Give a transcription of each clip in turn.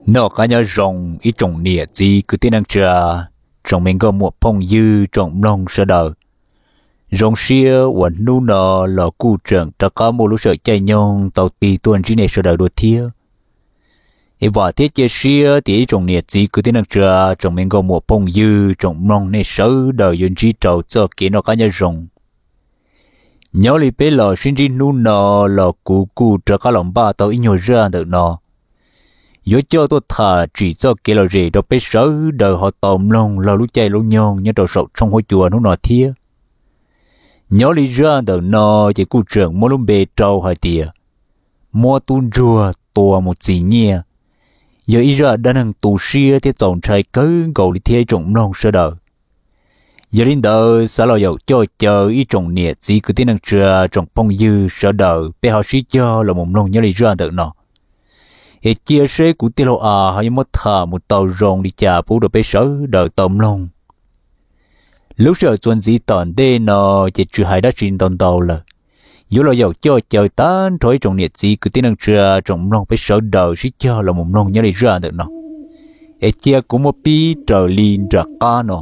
Noj qab nyob zoo ib tsoom niam txiv kwv tij neej tsa, tsoom me nkauj muam phooj ywg tsoom mloog sawv daws. Zoo siab uas hnub no los kuj tseem rov qab muaj lub sij hawm caij nyoog tau tig tuaj ntsib nej sawv daws dua thiab. Es vam thiab cia siab tias ib tsoom niam txiv kwv tij neej tsa, tsoom me nkauj muam phooj ywg tsoom mloog nej sawv daws yuav ntsib rau txoj kev noj qab nyob zoo. Nyob li peb los sib ntsib hnub no los kuv kuj rov qab los npaj tau ib nyuag zaj ntawm no, yuav coj tuaj tham tsim txoj kev lom zem rau peb sawv daws ho tau mloog laug lub caij lub nyoog nyob rau saum tshooj huab cua hnub no thiab. Nyob li zaj ntawm no ces kuj tseem muab lub npe rau hais tias muab tub ntsuag tua mus txi nyiaj, yog ib zaj dab neeg tu siab thiab txaus ntshai kawg nkaus li thiab ib tsoom mloog sawv daws. Yog li ntawd xav los yaum coj caw ib tsoom niam txiv kwv tij neej tsa, tsoom phooj ywg sawv daws peb ho sib cog los mus mloog nyob li zaj ntawm no, es cia seb kuv tij laug a ho yuav muab tham mus tau zoo li cas pub rau peb sawv daws tau mloog. Lub sij hawm txuas ntxiv tom ntej no ces tsis hais dab tsi ntau ntau lawm, yuav los yaum coj caw tag nrho ib tsoom niam txiv kwv tij neej tsa, tsoom mloog peb sawv daws sib cog los mus mloog nyob li zaj ntawm no, es cia kuv muab pib raws li nram qab no.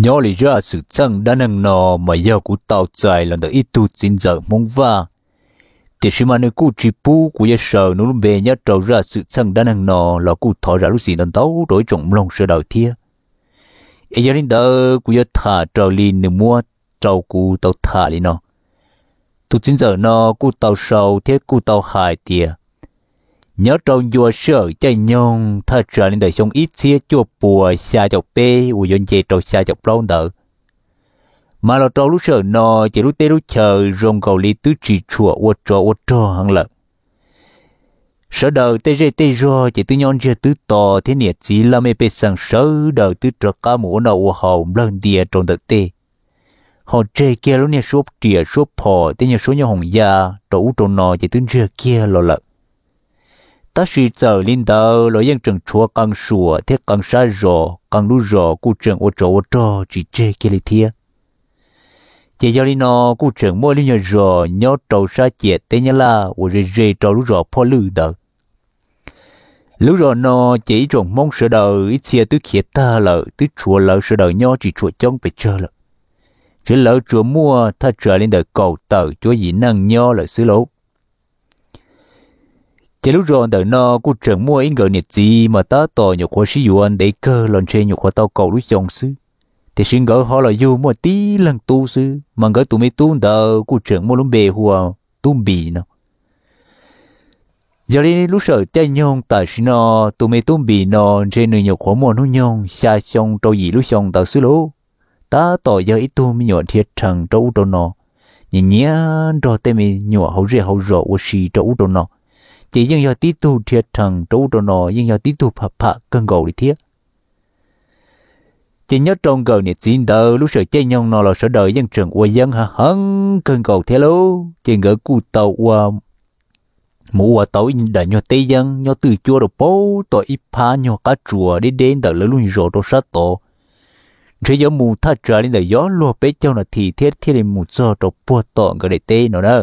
Nyob li zaj xwm txheej dab neeg no mas yog kuv tau txais los ntawm ib tug txiv ntxawm Hmoob Vaj, tiam sis mas nws kuj tsis pub kuv yuav saws nws lub npe nyob rau zaj xwm txheej dab neeg no los kuj thov zam lub txim ntau ntau rau ib tsoom mloog sawv daws thiab. Es yog li ntawd kuv yuav tham raws li nws muab rau kuv tau tham li no. Tus txiv ntxawm no kuj tau sau thiab kuj tau hais tias nyob rau ncua sij hawm caij nyoog thaj tsam li ntawm xyoo ib txhiab cuaj puas xya caum peb uas yuav nce rau xya caum plaub ntawd, mas los rau lub sij hawm no ces lub teb lub chaw zoo nkaus li twb tsis tshua ua tsov ua rog heev lawm. Sawv daws tej zej tej zog ces twb nyob ntsiag twb to thiab niam txiv laj mej pej xeem sawv daws twb rov qab mus ua noj ua haus nplawg ntia rau ntawm tej, ho tseg kiag lub niag suab riam suab phom tej nyuag suab nyob hoom ya rau ub rau no ces twb ntsiag kiag los lawm. Tab sis txawm li ntawd los yeej tseem tshuav qee suam thiab qee sab zos qee lub zos kuj tseem ua tsov ua rog tsis tseg kiag li thiab. Ces yog li no kuj tseem muaj ib lub nyuag zos nyob rau sab ciam teb Nyab Laj uas ze ze rau lub zos Phoj Lwj ntawd. Lub zos no ces ib tsoom Hmoob sawv daws ib txhia twb khiav tag lawm, twb tshuav lawv sawv daws nyob tsis tshuam coob pes tsawg lawm, ces lawv tsuas muaj thaj tsam li ntawm kaum tawm cuab yim neej nyob lawm xwb lauj. Ces lub zos ntawm no kuj tseem muaj ib nkawd niam txiv mas tab tom nyuam qhuav sib yuav ntev kawg los ntshe nyuam qhuav tau kaum lub xyoo xwb, tiam sis nkawd ho los yug muaj tib leeg tub xwb, mas nkawd tus me tub ntawd kuj tseem muaj lub npe hu ua Tub Npis no. Yog li lub sij hawm caij nyoog tam sim no, tus me Tub Npis no ntshe nws nyuam qhuav muaj hnub nyoog xya xyoo rau yim lub xyoo ntawd xwb lauj. Tab tom yog ib tug me nyuam dhia rhees rau ub rau no, nyiam nyiam nrog tej me nyuam hauv zej hauv zos ua si rau ub rau no, ces yeej yog tib tug dhia rhees rau ub rau no, yeej yog tib tug pham pham kawg nkaus li thiab. Ces nyob rau nkawm niam txiv ntawd lub sij hawm caij nyoog no los sawv daws yeej tseem ua yeeb heev heev kawg nkaus thiab lauj. Ces nkawd kuj tau ua, mus ua tau ib daim nyuag teb yeeb nyob twj cuab rau puag tom ib phab nyuag qab tsuas deb deb ntawm lawv lub zos rau sab tod. Ntshe yuav mus thaj tsam li ntawm yuav luag peb caug nas this thiab thiaj li mus txog rau puag tom nkawd daim teb no na.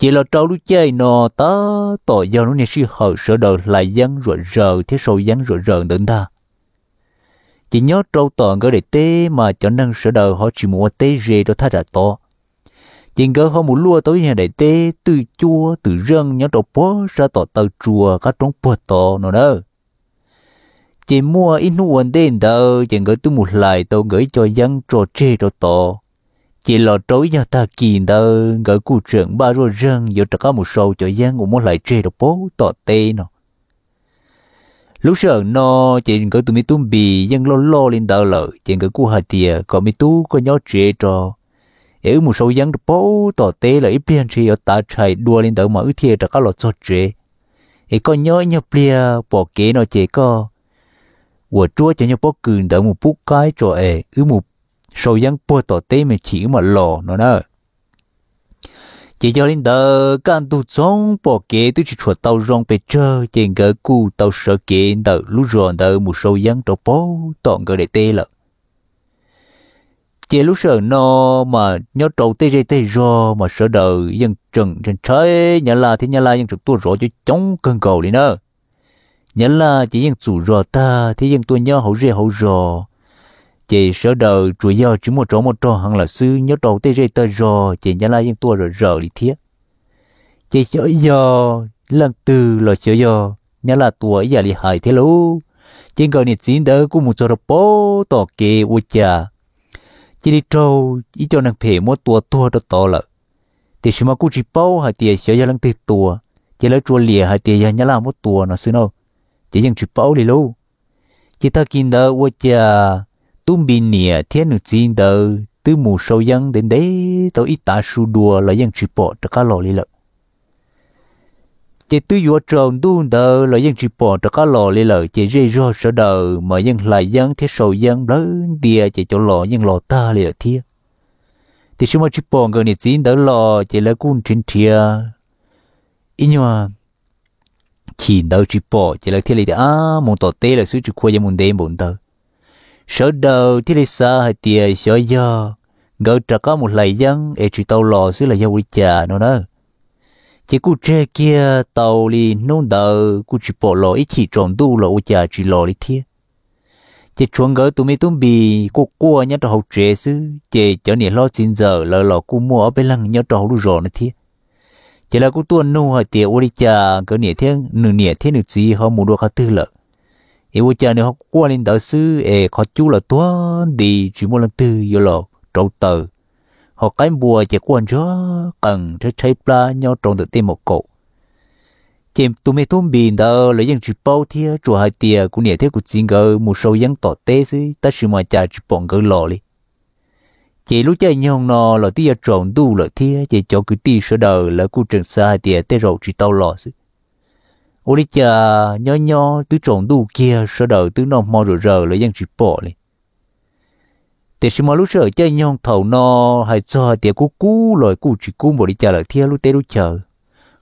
Ces los rau lub caij no tab tom yog lub niag sij hawm sawv daws hlais yeeb zuam zaws thiab sau yeeb zuam zaws ntawd ntag. Ces nyob rau tom nkawd daim teb mas cov neeg sawv daws ho tsis mus ua teb ze rau thaj tsam tod, ces nkawd ho mus luaj tau ib daim teb twj cuab twm zeej nyob rau puag sab tom taw tsua qab roob puag tod no na. Ces muaj ib hnub ua ntej ntawd ces nkawd twb mus hlais tau nkawd ib co yeeb tso tseg rau tod. Ces los rau ib nyuag tag kis ntawd nkawd kuj tseem npaj zuaj zeeg yuav rov qab mus sau cov yeeb uas muab hlais tseg rau puag tom teb no. Lub sij hawm no ces nkawd tus me tub Npis yeej loj loj li ntawd lawm, ces nkawd kuj hais tias, kom me tub koj nyob tsev tso, es wb mus sau yeeb rau puag tom teb lawm, ib pliag ntshe yuav tav tshais dua li ntawd mas wb thiaj rov qab los txog tsev. Es koj nyob ib nyuag pliag pom kev no ces koj uas tsuab cov nyuag pob kws ntawd mus pub qaib tso es wb mus sau yeeb puag tom teb me chim wb mam los no na. Ces yog li ntawd kaj ntug txhob pom kev twb tsis tshua tau zoo pes tsawg ces nkawd kuj tau sawv kev ntawm lub zos ntawd mus sau yeeb rau pem tom nkawd daim teb lawm. Ces lub sij hawm no mas nyob rau tej zej tej zog mas sawv daws yeej tseem ntshai Nyab Laj thiab Nyab Laj yeej tseem tuaj zov coob coob kawg nkaus li na. Nyab Laj ces yeej txum zos tag thiab yeej tuaj nyob hauv zej hauv zos, ces sawv daws tsuas yog tsis muaj tsov muaj rog heev lawm xwb, nyob rau tej zej tej zog ces Nyab Laj yeej tuaj zom zaws li thiab. Ces xyov yog leej twg los xyov yog Nyab Laj tua ib yam li hais thiab lauj. Ces nkawm niam txiv ntawd kuj mus txog rau pem tom kev ua cas cia li raug ib co neeg phem muab tua tuag rau tod lawm. Tiam sis mas kuj tsis paub hais tias xyov yog leej twg tua, ces lawv tsuas liam hais tias yog Nyab Laj muab tua no xwb na, ces yeej tsis paub li lauj. Ces tag kis ntawd ua cas Tub Npis niam thiab nws txiv ntawd twb mus sau yeeb ntev ntev tau ib tav su dua los yeej tsis pom rov qab los li lawm. Ces twb yuav tsaus ntuj ntawd los yeej tsis pom rov qab los li lawm, ces zej zog sawv daws mas yeej hlais yeeb thiab sau yeeb nplawg ntia, ces cov los yeej los tag li lawm thiab. Tiam sis mas tsis pom nkawm niam txiv ntawd los, ces lawv kuj nrhiav nrhiav ib nyuag chim ntawd tsis pom, ces lawv thiaj li tias, Ab, mus tom teb lawm xwb, tsis khuav yuav mus ntev npaum ntawd. Sawv daws thiaj li xav hais tias xyov yog nkawd rov qab mus hlais yeeb es tsis tau los xwb los yog ua li cas no na. Ces kuj tseg kiag tau li hnub ntawd kuj tsis pom los, ib chim tsaus ntuj los ua cas tsis los li thiab. Ces tshuav nkawd tus me tub Npis quaj quaj nyob rau hauv tsev xwb, ces cov niam hlob txiv ntxawm lawv los kuj muaj ob peb leeg nyob rau hauv lub zos no thiab. Ces lawv kuj tuaj nug hais tias ua li cas nkawd niam thiab nws niam thiab nws txiv ho mus dua qhov twg lawm, es ua cas nws ho quaj li ntawd xwb es qhov cub los tuag nti tsis muaj leej twg yuav los rauv taws, ho qaib npua ces quaj ntsawg qees tshaib tshaib plab nyob rau ntawm tej mom kaum. Ces tus me tub Npis ntawd los yeej tsis paub thiab, tsuas hais tias kuv niam thiab kuv txiv nkawd mus sau yeeb tom teb xwb, tab sis mas cas tsis pom nkawd los li. Ces lub caij nyoog no los twb yuav tsaus ntuj lawm thiab, ces cov kwv tij sawv daws lawv kuj tseem xav hais tias tej zaum tsis tau los xwb. Ua li cas nyob nyob twb tsaus ntuj kiag, sawv daws twb noj hmo zom zaws los yeej tsis pom li. Tiam sis mas lub sij hawm caij nyoog thaum no hais txog hais tias kub kub los kuj tsis kub npaum li cas lawm thiab lub teb lub chaw.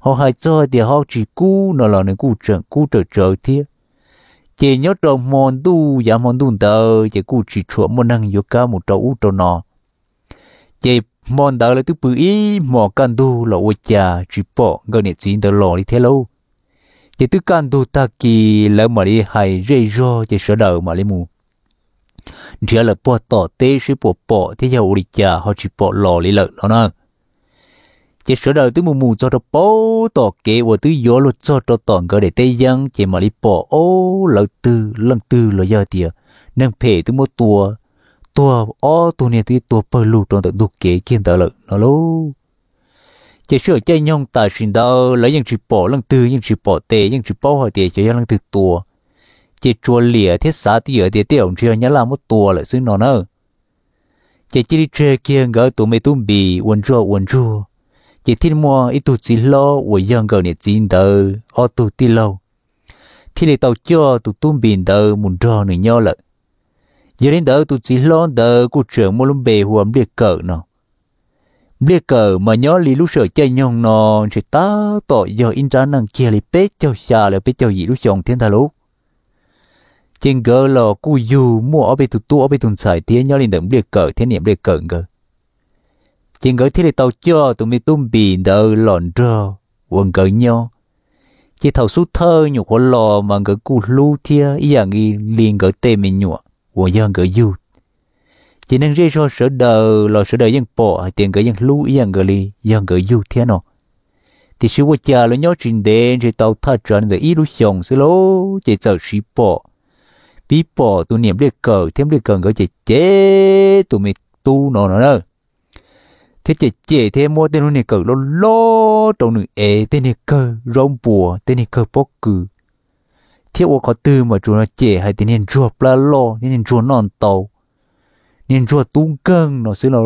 Ho hais txog hais tias ho tsis kub no los nws kuj tseem kub tsawm tsawv thiab. Ces nyob rau hmo ntuj, yav hmo ntuj ntawd ces kuj tsis tshua muaj neeg yuav kam mus rau ub rau no. Ces hmo ntawd lawv twb pw ib hmo kaj ntug los ua cas tsis pom nkawd niam txiv ntawd los li thiab lauj. Ces twb kaj ntug tag kis lawv mam li hais zej zog, ces sawv daws mam li mus nrhiav lawm puag tom teb seb puas pom thiab yog ua li cas ho tsis pom los li lawm no na. Ces sawv daws twb mus mus txog rau pem tom kev uas twb yuav luag txog rau tom nkawd daim teb yeeb, ces mam li pom ob lawv twg leej twg los yog tias neeg phem twb muab tua tuag, ob tug niag twb tuag pawg lug rau ntawm ntug kev kiag ntawd lawm no lauj. Ces sij hawm caij nyoog tam sim ntawd lawv yeej tsis pom leej twg, yeej tsis pom tes, yeej tsis paub hais tias xyov yog leej twg tua. Ces tsuas liam thiab xav twj ywm tias tej zaum ntshe yog Nyab Laj muab tua lawm xwb no na. Ces cia li tseg kiag nkawd tus me tub Npis ua ntsoj ua ntsuag, ces thiaj muaj ib tug txiv hlob uas yog nkawm niam txiv ntawd ob tug tij laug thiaj li tau coj tus tub Npis ntawd mus nrog nws nyob lawm. Yog li ntawd tus txiv hlob ntawd kuj tseem muaj lub npe hu ua Npliaj Kawm no. Npliaj Kawm mas nyob li lub sij hawm caij nyoog no ntshe tab tom yog ib nrab neej kiag li peb caug xya los peb caug yim lub xyoo thiab ntag lauj. Ces nkawd los kuj yug muaj ob peb tug tub ob peb tug ntxhais thiab, nyob li ntawm Npliaj Kawm thiab niam Npliaj Kawm nkawd. Ces nkawd thiaj li tau coj tus me tub Npis ntawd los nrog uas nkawd nyob. Ces thaum xub thawj nyuam qhuav los mas nkawd kuj hlub thiab ib yam li nkawd tej me nyuam uas yog nkawd yug. Ces neeg zej zog sawv daws los sawv daws yeej pom hais tias nkawd yeej hlub ib yam nkawd li yog nkawd yug thiab no. Tiam sis ua cas lawv nyob tsis ntev ntshe tau thaj tsam li ntawm ib lub xyoos xwb lauj, ces txawm siv pom, pib pom tus niam Npliaj Kawm thiab Npliaj Kawm nkawd cem cem tus me tub no no na, thiab cem cem thiab muab tej lub niag kawm loj loj rau nws ev, tej niag kawg zaub npua, tej niag kawg pob kws, thiab ua qhov twg mas tsuas cem hais tias niag ntsuag plab loj thiab niag ntsuag noj ntau, niag ntsuag tub nkeeg no xwb no.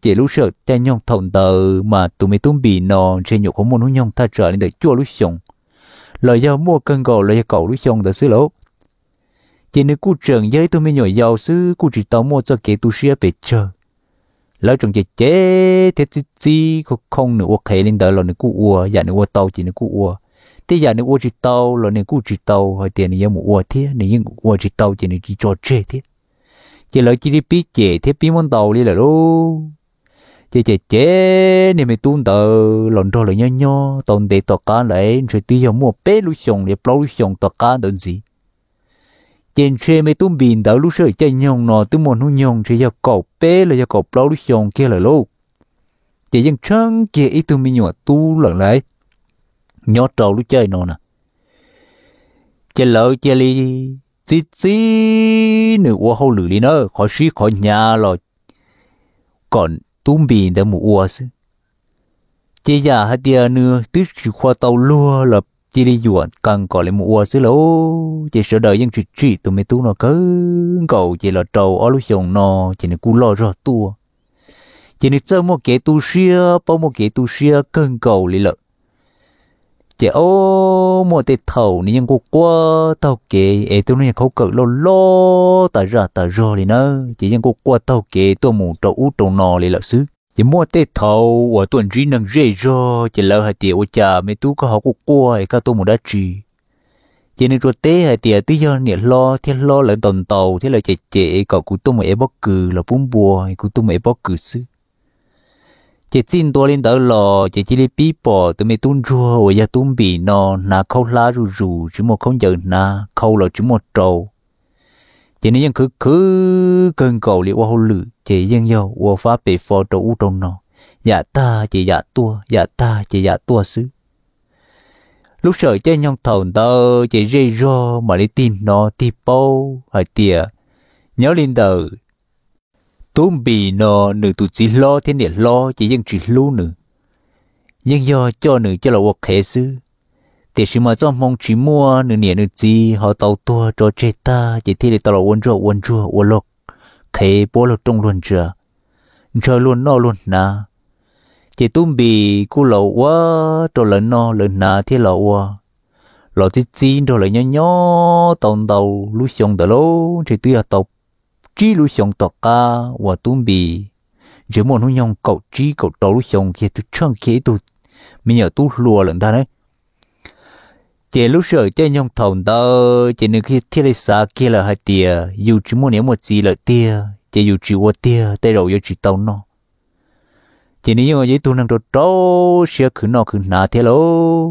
Ces lub sij hawm caij nyoog thaum ntawd mas tus me tub Npis no ntshe nyuam qhuav muaj hnub nyoog thaj tsam li ntawm cuaj lub xyoos, los yog muaj kawg nkaus los yog kaum lub xyoo ntawd xwb lauj. Ces nws kuj tseem yog ib tug me nyuam yaus xwb, kuj tsis tau muaj txoj kev tu siab pes tsawg. Lawv tseem cem cem thiab txib txib khooj khooj nws ua qhev li ntawd los nws kuj ua, yam nws ua tau ces nws kuj ua, tej yam nws ua tsis tau los nws kuj tsis tau hais tias nws yuav mus ua thiab nws yeej ua tsis tau ces nws tsis tso tseg thiab. Ces lawv cia li pib cem thiab pib muab ntaus li lawm lauj. Ces cem cem niag me tub ntawd los nrog lawv nyob nyob tau ntev tom qab lawm, ntshe twb yog muaj peb lub xyoos li plaub lub xyoos tom qab ntawd ntxiv. Ces ntshe me tub Npis ntawd lub sij hawm caij nyoog no twb muaj hnub nyoog ntshe yog kaum peb los yog kaum plaub lub xyoos kiag lawm lauj. Ces yeej tsheej kiag ib tug me nyuam tub lawm lauj, nyob rau lub caij no na. Ces lawv cia li txib txib nws ua hauj lwm li na, qhov sib qhov hnyav los kom tub Npis ntawd mus ua xwb. Ces yam hais tias nws twb tsis khuam tau luag los cia li yuam kawg kom li mus ua xwb lauj. Ces sawv daws yeej tsis tsim tus me tub no kawg nkaus, ces los rau ob lub xyoos no ces nws kuj loj zog tuaj. Ces nws txawj muaj kev tu siab, paub muaj kev tu siab kawg nkaus li lawm. Ces ob muaj tej thaum nws yeej quaj quaj taug kev es tej lub niag khaub kawm loj loj tas zaj tas zog li na, ces yeej quaj quaj taug kev tuaj mus rau ub rau no li lawm xwb. Ces muaj tej thaum uas tuaj ntsib neeg zej zog ces lawv hais tias ua cas me tub koj ho quaj quaj es koj tuaj mus dab tsi? Ces nws tsuas teb hais tias twb yog niam hlob thiab hlob lawv ntaus ntaus thiab lawv cem cem kom kuv tuaj mus ev pob kws los pub npua, kuv tuaj mus ev pob kws xwb. Ces txij ntua li ntawd los ces cia li pib pom tus me tub ntsuag uas yog tub Npis no hnav khaub hlab zuj zus, tsis muaj khaub ncaws hnav, khau los tsis muaj rau. Ces nws yeej khwv khwv kawg nkaus li ua hauj lwm, ces yeej yog ua fab pes fo rau ub rau no, yam tag ces yam tuaj, yam tag ces yam tuaj xwb. Lub sij hawm caij nyoog thaum ntawd ces zej zog mam li tig hnov tig paub hais tias nyob li ntawm tub Npis no nws tus txiv hlob thiab niam hlob ces yeej tsis hlub nws, yeej yog coj nws coj los ua qhev xwb. Tiam sis mas txoj hmoo tsis muaj, nws niam nws txiv ho tau tuag tso tseg tag ces thiaj li tau los ua ntsuag ua ntsuag ua luag qhev puab luag rooj luag ntsa, ntshaw luag noj luag hnav. Ces tub Npis kuj los ua rau lawv noj lawv hnav thiab los ua, los txib txib nrog lawv nyob nyob tau ntau lub xyoo ntawd lauj, ntshe twb yog tau tsib lub xyoo tom qab uas tub Npis ntshe muaj hnub nyoog kaum tsib kaum rau lub xyoo kiag, twb tsheej kiag ib tug me nyuam tub hluas lawm ntag na. Ces lub sij hawm caij nyoog thaum ntawd ces nws thiaj li xav kiag lawm hais tias yus tsis muaj niam muaj txiv lawm tiag ces yus tsis ua tiag tej zaum yuav tsis tau noj. Ces nws yeej yog ib tug neeg rau rau siab khwv noj khwv hnav thiab lauj.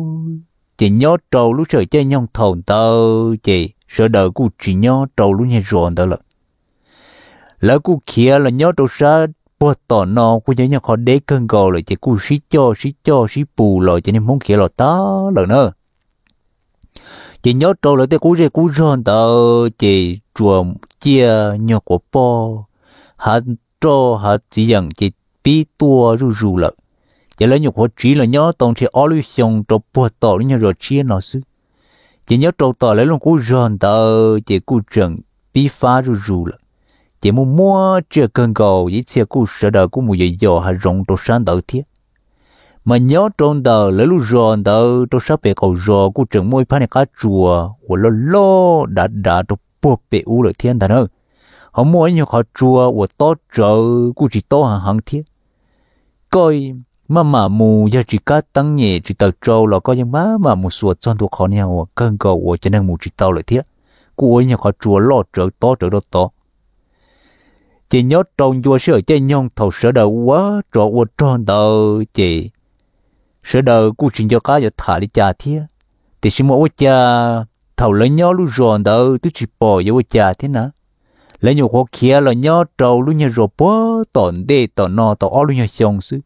Ces nyob rau lub sij hawm caij nyoog thaum ntawd ces sawv daws kuj tsis nyob rau lub nyuag zos ntawd lawm. Lawv kuj khiav los nyob rau sab puag tom no kuj yog nyuag qhov deb kawg nkaus lawm ces kuj sib coj sib coj sib pus los ces niag Hmoob khiav los tag lawm na. Ces nyob rau lawv tej qub zej qub zog ntawd ces tsuas ciaj nyuag quav poj, hav roj hav txiv yeem ces pib tuaj zuj zus lawm. Ces lawv nyuam qhuav tsiv los nyob tau ntshe ob lub xyoo rau puag tom lub nyuag zos tshiab no xwb. Ces nyob rau tom lawv lub qub zog ntawd ces kuj tseem pib fab zuj zus lawm. Ces muaj muaj tsiaj kawg nkaus, ib txhia kuj sawv daws kuj mus yos yos hav zoov rau sab ntawd thiab. Mas nyob rau ntawm lawv lub zos ntawd rau sab pem qaum zos kuj tseem muaj ib phab niag qab tsuas uas loj loj dav dav rau puag pem ub lawm thiab ntag na. Ho muaj ib nyuag qhov tsua uas tob tsawv kuj tsis tob heev heev thiab. Koj maj mam mus, yog tsis kab teeb nyem tsis taws tsau los koj yeej maj mam mus xuas txog ntua qhov niag uas kawg nkaus uas cov neeg mus tsis tau lawm thiab. Kuj ua ib nyuag qhov tsua loj tsawv tob tsawv rau tod. Ces nyob rau ncua sij hawm caij nyoog thaum sawv daws ua tsov ua rog ntawd ces sawv daws kuj tsis nco qab yuav tham li cas thiab. Tiam sis mas ua cas thaum lawv nyob lub zos ntawd twb tsis pom yuav ua cas thiab na. Lawv nyuam qhuav khiav los nyob rau lub nyuag zos puag tom ntej tom no tau ob lub nyuag xyoo xwb,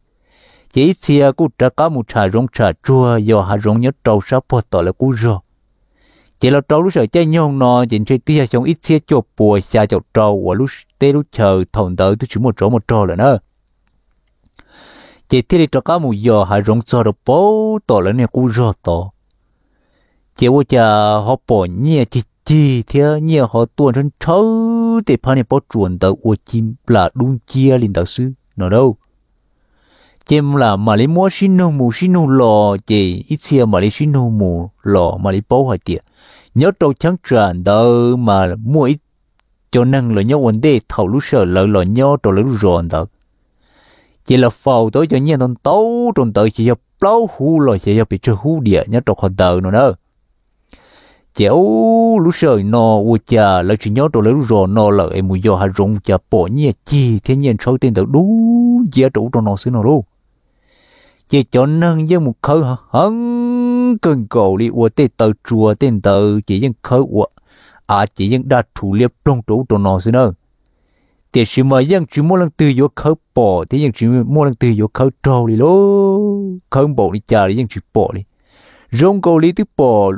ces ib txhia kuj rov qab mus tsham zoov tsham tsuag yos hav zoov nyob rau sab puag tom lawv qub zog. Ces los rau lub sij hawm caij nyoog no ces ntshe twb yog xyoo ib txhiab cuaj puas xya caum rau uas lub teb lub chaw thaum ntawd twb tsis muaj tsov muaj rog lawm na. Ces thiaj li rov qab mus yos hav zoov txog rau puag tom lawv niag qub zog tod. Ces ua cas ho pom nyiaj cig cig thiab nyiaj ho tuaj ntshaw ntshaw tej phab niag pob tsuas ntawd ua ci nplas dub nciab li ntawd xwb no lauj. Ces nplas mam li muab sib nug mus sib nug los, ces ib txhia mam li sib nug mus los mam li paub hais tias nyob rau cheeb tsam ntawd mas muaj ib co neeg los nyob ua ntej thaum lub sij hawm lawv los nyob rau lawv lub zos ntawd. Ces lawv faus tau ib co nyiaj ntau ntau rau ntawd, xyov yog plaub hub los xyov yog pes tsawg hub diam nyob rau qhov ntawd no na. Ces ub, lub sij hawm no ua cas lawv tsis nyob rau lawv lub zos no lawm es mus yos hav zoov cas pom nyiaj cig thiab nyiaj ntshawv tej ntawd dub nciab rau ub rau no xwb no lauj. Ces cov neeg yeej mus khawb heev kawg nkaus li, ua tej taw tsua tej ntawd ces yeej khawb ua av ces yeej daj rhuv liab ploog rau ub rau no xwb na. Tiam sis mas yeej tsis muaj leej twg yuav khawb pom thiab yeej tsis muaj leej twg yuav khawb raug li lauj. Khawb npaum li cas los yeej tsis pom li. Zoo nkaus li twb pom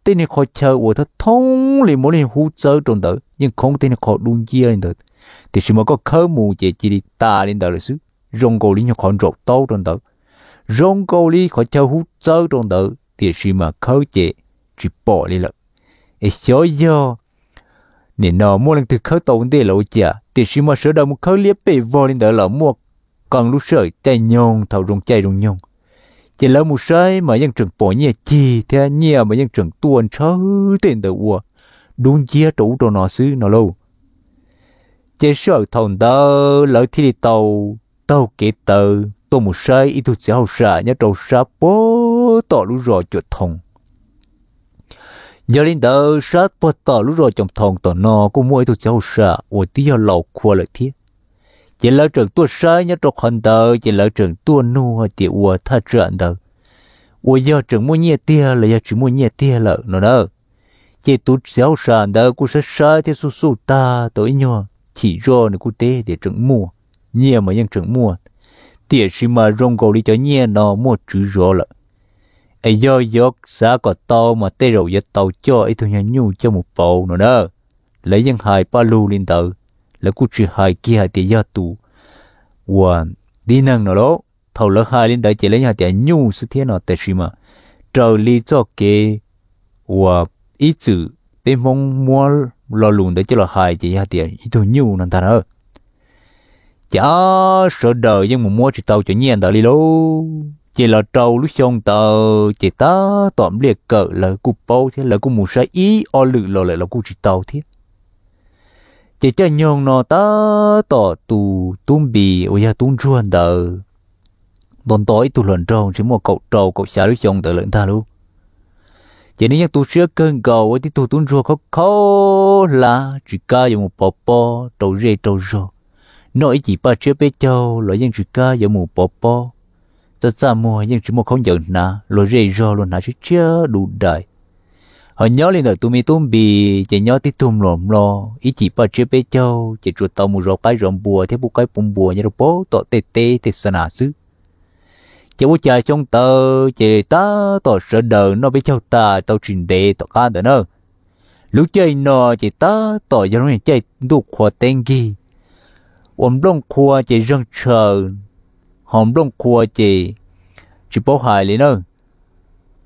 tej niag qhov chaw uas thoob thoob li muaj lub hub txawb rau ntawd, yeej khoob tej niag qhov dub nciab li ntawd, tiam sis mas koj khawb mus ces cia li tas li ntawd lawm xwb. Zoo nkaus li nyuag qhov ntsaum taub rau ntawd, zoo nkaus li qhov chaw hub txawb rau ntawd, tiam sis mas khawb ces tsis pom li lawm. Es xyov yog nim no muaj leej twg khawb tau ntej los ua cas, tiam sis mas sawv daws mus khawb liab pes vog li ntawd los muaj qee lub sij hawm caij nyoog thaum zoo caij zoo nyoog, ces lawv mus saib mas yeej tseem pom nyiaj cig thiab nyiaj mas yeej tseem tuaj ntshaw tej ntawd ua dub nciab rau ub rau no xwb no lauj. Ces sij hawm thaum ntawd lawv thiaj li tau taug kev tawv tuaj mus saib ib tug txiv hauj sam nyob rau sab puag tom lub zos Cuam Thoos. Yog li ntawd sab puag tom lub zos Cuam Thoos tom no kuj muaj ib tug txiv hauj sam uas twb yog laus khua lawm thiab. Ces lawv tseem tuaj saib nyob rau qhov ntawd ces lawv tseem tuaj nug hais tias ua thaj tsam ntawd uas yog tseem muaj nyiaj tiag los yog tsis muaj nyiaj tiag lawm no na. Ces tus txiv hauj sam ntawd kuj saib saib thiab xuj xuj tag tau ib nyuag chim zoj, nws kuj teb tias tseem muaj, nyiaj mas yeej tseem muaj, tiam sis mas zoo nkaus li cov nyiaj no muaj tswv zov lawm. Es yog yuav xav kom tau mas tej zaum yuav tau coj ib tug nyuag nyuj coj mus pauv no na. Lawv yeej hais paj lug li ntawd, lawv kuj tsis hais kiag hais tias yog tus uas tib neeg no lauj. Thaum lawv hais li ntawd ces lawv yeej hais tias nyuj xwb thiab no, tiam sis mas raws li txoj kev uas ib txwm peb Hmoob muab lo lus ntawd coj los hais ces yog tias ib tug nyuj no ntag na. Ces sawv daws yeej mus muab tsis tau cov nyiaj ntawd li lauj. Ces los rau lub xyoo ntawd ces tab tom Npliaj Kawm lawv kuj paub thiab lawv kuj mus saib ib ob lwm los lawm los kuj tsis tau thiab. Ces caij nyoog no tab tom tus tub Npis uas yog tub ntsuag ntawd nto nto ib tug hluas nraug ntshe muaj kaum rau kaum xya lub xyoo ntawd lawm ntag lauj. Ces nws yeej tu siab kawg nkaus ua tib tug tub ntsuag khaub khaub hlab tsis kam yuav mus pov pob rau zej rau zog, noj ib cim paj tsiab peb caug los yeej tsis kam yuav mus pov pob, txaj txaj muag yeej tsis muaj khaub ncaws hnav, luag zej zog luag hnav tshiab tshiab du dais. Ho nyob li ntawm tus me tub Npis ces nyob tib tug mlom mlo, ib cim paj tsiab peb caug ces tsuas tau mus zov qaib zov npua thiab pub qaib pub npua nyob rau pem tom tej teb tej xa nas xwb. Ces ua cas xyoo ntawd ces tab tom sawv daws noj peb caug tas tau tsis ntev tom qab ntawd na, lub caij no ces tab tom yog lub caij ntuj qhua teb nkig, uas nplooj qhua ces zeeg tshaws, ho nplooj qhua ces tsis paub hais li na,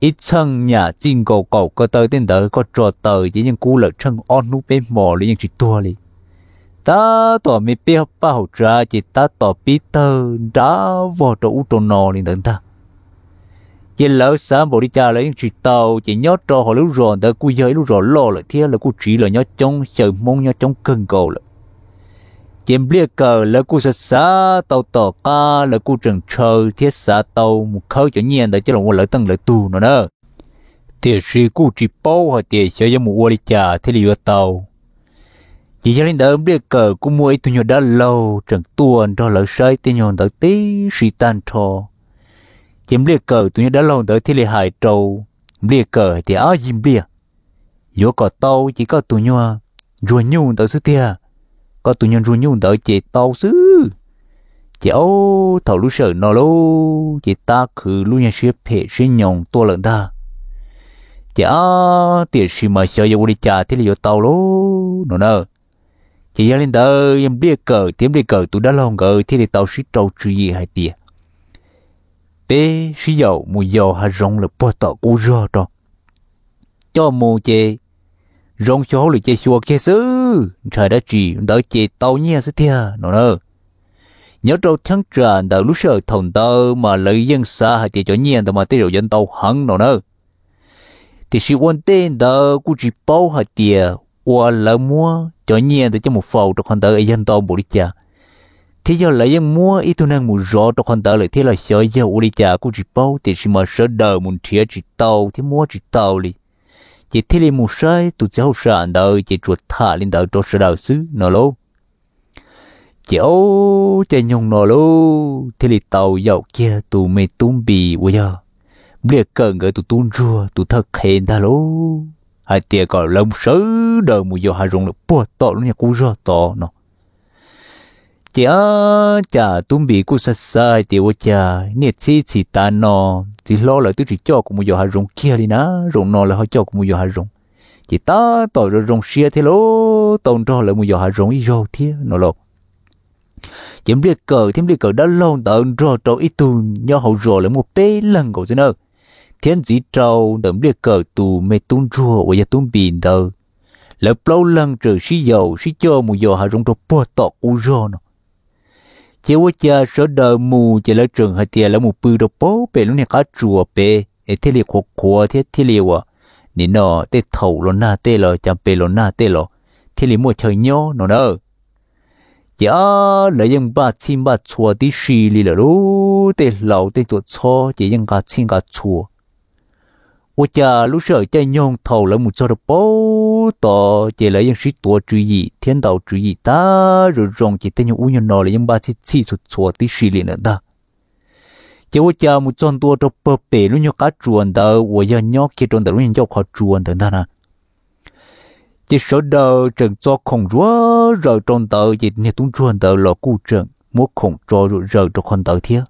ib txheej nyam txij nkaus kaum ko taw tej ntawd koj tso taws ces yeej kub lawm tsheej ob hnub peb hmos li yeej tsis tuag li. Tab tom me peb paj haum tsav ces tab tom pib tawg nrab vog rau ub rau no li ntawd ntag. Ces lawv xav npaum li cas lawv yeej tsis tau, ces nyob rau hauv lub zos ntawd kuj yog ib lub zos loj lawm thiab lawv kuj tsiv los nyob coob, xyaw Hmoob nyob coob kawg nkaus lawm. Ces Npliaj Kawm lawv kuj xav xav tau tom qab lawv kuj tseem ntshaw thiab xav tau mus khawb cov nyiaj ntawd coj los ua lawv teej lawv tug no na. Tiam sis kuj tsis paub hais tias xyov yuav mus ua li cas thiaj li yuav tau. Ces yog li ntawd Npliaj Kawm kuj muaj ib tug nyuag dab laug tseem tuaj nrog lawv saib tej nyuag ntawd tib si tag nrho. Ces Npliaj Kawm tus nyuag dab laug ntawd thiaj li hais rau Npliaj Kawm hais tias, Ab yig Npliaj, yuav kom tau ces koj tus nyuag ntsuag nyuj ntawd xwb tiag, koj tus nyuag ntsuag nyuj ntawd ces tau xwb. Ces ob thaum lub sij hawm no lauj ces tab khwv lub nyuag siab phem siab nyoos tuaj lawm ntag. Ces ab tiam sis mas xyov yuav ua li cas thiaj li yuav tau lauj no na. Ces yog li ntawd Npliaj Kawm thiab Npliaj Kawm tus dab laug nkawd thiaj li tau sib rau tswv yim hais tias, Peb sib yaum mus yos hav zoov lawm puag tom qub zog rau, coj mus ces zoo xyuas hauj lwm ces xyuas kiag xwb, ntshai dab tsi ntawd ces tau nyiaj xwb tiag no na. Nyob rau cheeb tsam ntawm lub sij hawm thaum ntawd mas lawv yeej xav hais tias cov nyiaj ntawd mas tej zaum yuav ntau heev no na. Tiam sis ua ntej ntawd kuj tsis paub hais tias ua lawv muab cov nyiaj ntawd coj mus faus rau qhov ntawd es yog ntau npaum li cas. thiab yog lawv yeej muab ib tug neeg mus zov rau qhov ntawd lawm thiab los xyov yog ua li cas kuj tsis paub, tiam sis mas sawv daws mus nrhiav tsis tau thiab muab tsis tau li, ces thiaj li mus saib tus txiv hauj sam ntawd ces tsuas tham li ntawd rau sawv daws xwb no lauj. Ces ob caij nyoog no lauj thiaj li tau yaum kiag tus me tub Npis uas yog Npliaj Kawm nkawd tus tub ntsuag tus thawj qhev ntag lauj, hais tias kom lawv sawv daws mus yos hav zoov lawm puag tom lub niag qub zog tod no. Ces ab cas tub Npis kuj xav xav hais tias ua cas niaj txhib txhis tav no txiv hlob lawv twb tsis coj kuv mus yos hav zoov kiag li na, zaum no lawv ho coj kuv mus yos hav zoov, ces tab tom zoo zoo siab thiab lauj, tau nrog lawv mus yos hav zoov ib zaug thiab no lauj. Ces Npliaj Kawm thiab Npliaj Kawm dab laug ntawd nrog rau ib tug nyob hauv zos lawv muaj peb leeg nkaus xwb na, thiab ntxiv rau ntawm Npliaj Kawm tus me tub ntsuag uas yog tub Npis ntawd, lawv plaub leeg txawm sib yaum sib coj mus yos hav zoov rau puag tom qub zog no. Ces ua cas sawv daws mus ces lawv tseem hais tias lawv mus pw rau puag pem lub niag qab tsuas pem es thiaj li qhuav qhuav thiab thiaj li uas nim no tej thaum los nag tej los cas pem los nag tej los thiaj li muaj chaw nyob no na. Ces ab lawv yeej npaj txhij npaj txhua tib si li lawm lauj, tej hlau tej tuam txhob ces yeej nqa txhij nqa txhua. Ua cas lub sij hawm caij nyoog thaum lawv mus txog rau puag tod ces lawv yeej sib tuav tswv yim thiab ntaus tswv yim tag zoo zoo ces tej nyuag ub nyuag no lawv yeej npaj txhij txhij txhua txhua tib si li lawm ntag. Ces ua cas mus txog ntua rau puag pem lub nyuag qab tsuas ntawd uas yog nyob kiag rau ntawm lub nyuag ncauj qhov tsua ntawd ntag na, ces sawv daws tseem tso khoom zuav zaws rau ntawd ces niag tub ntsuag ntawd los kuj tseem muab khoom tso zuav zaws rau qhov ntawd thiab.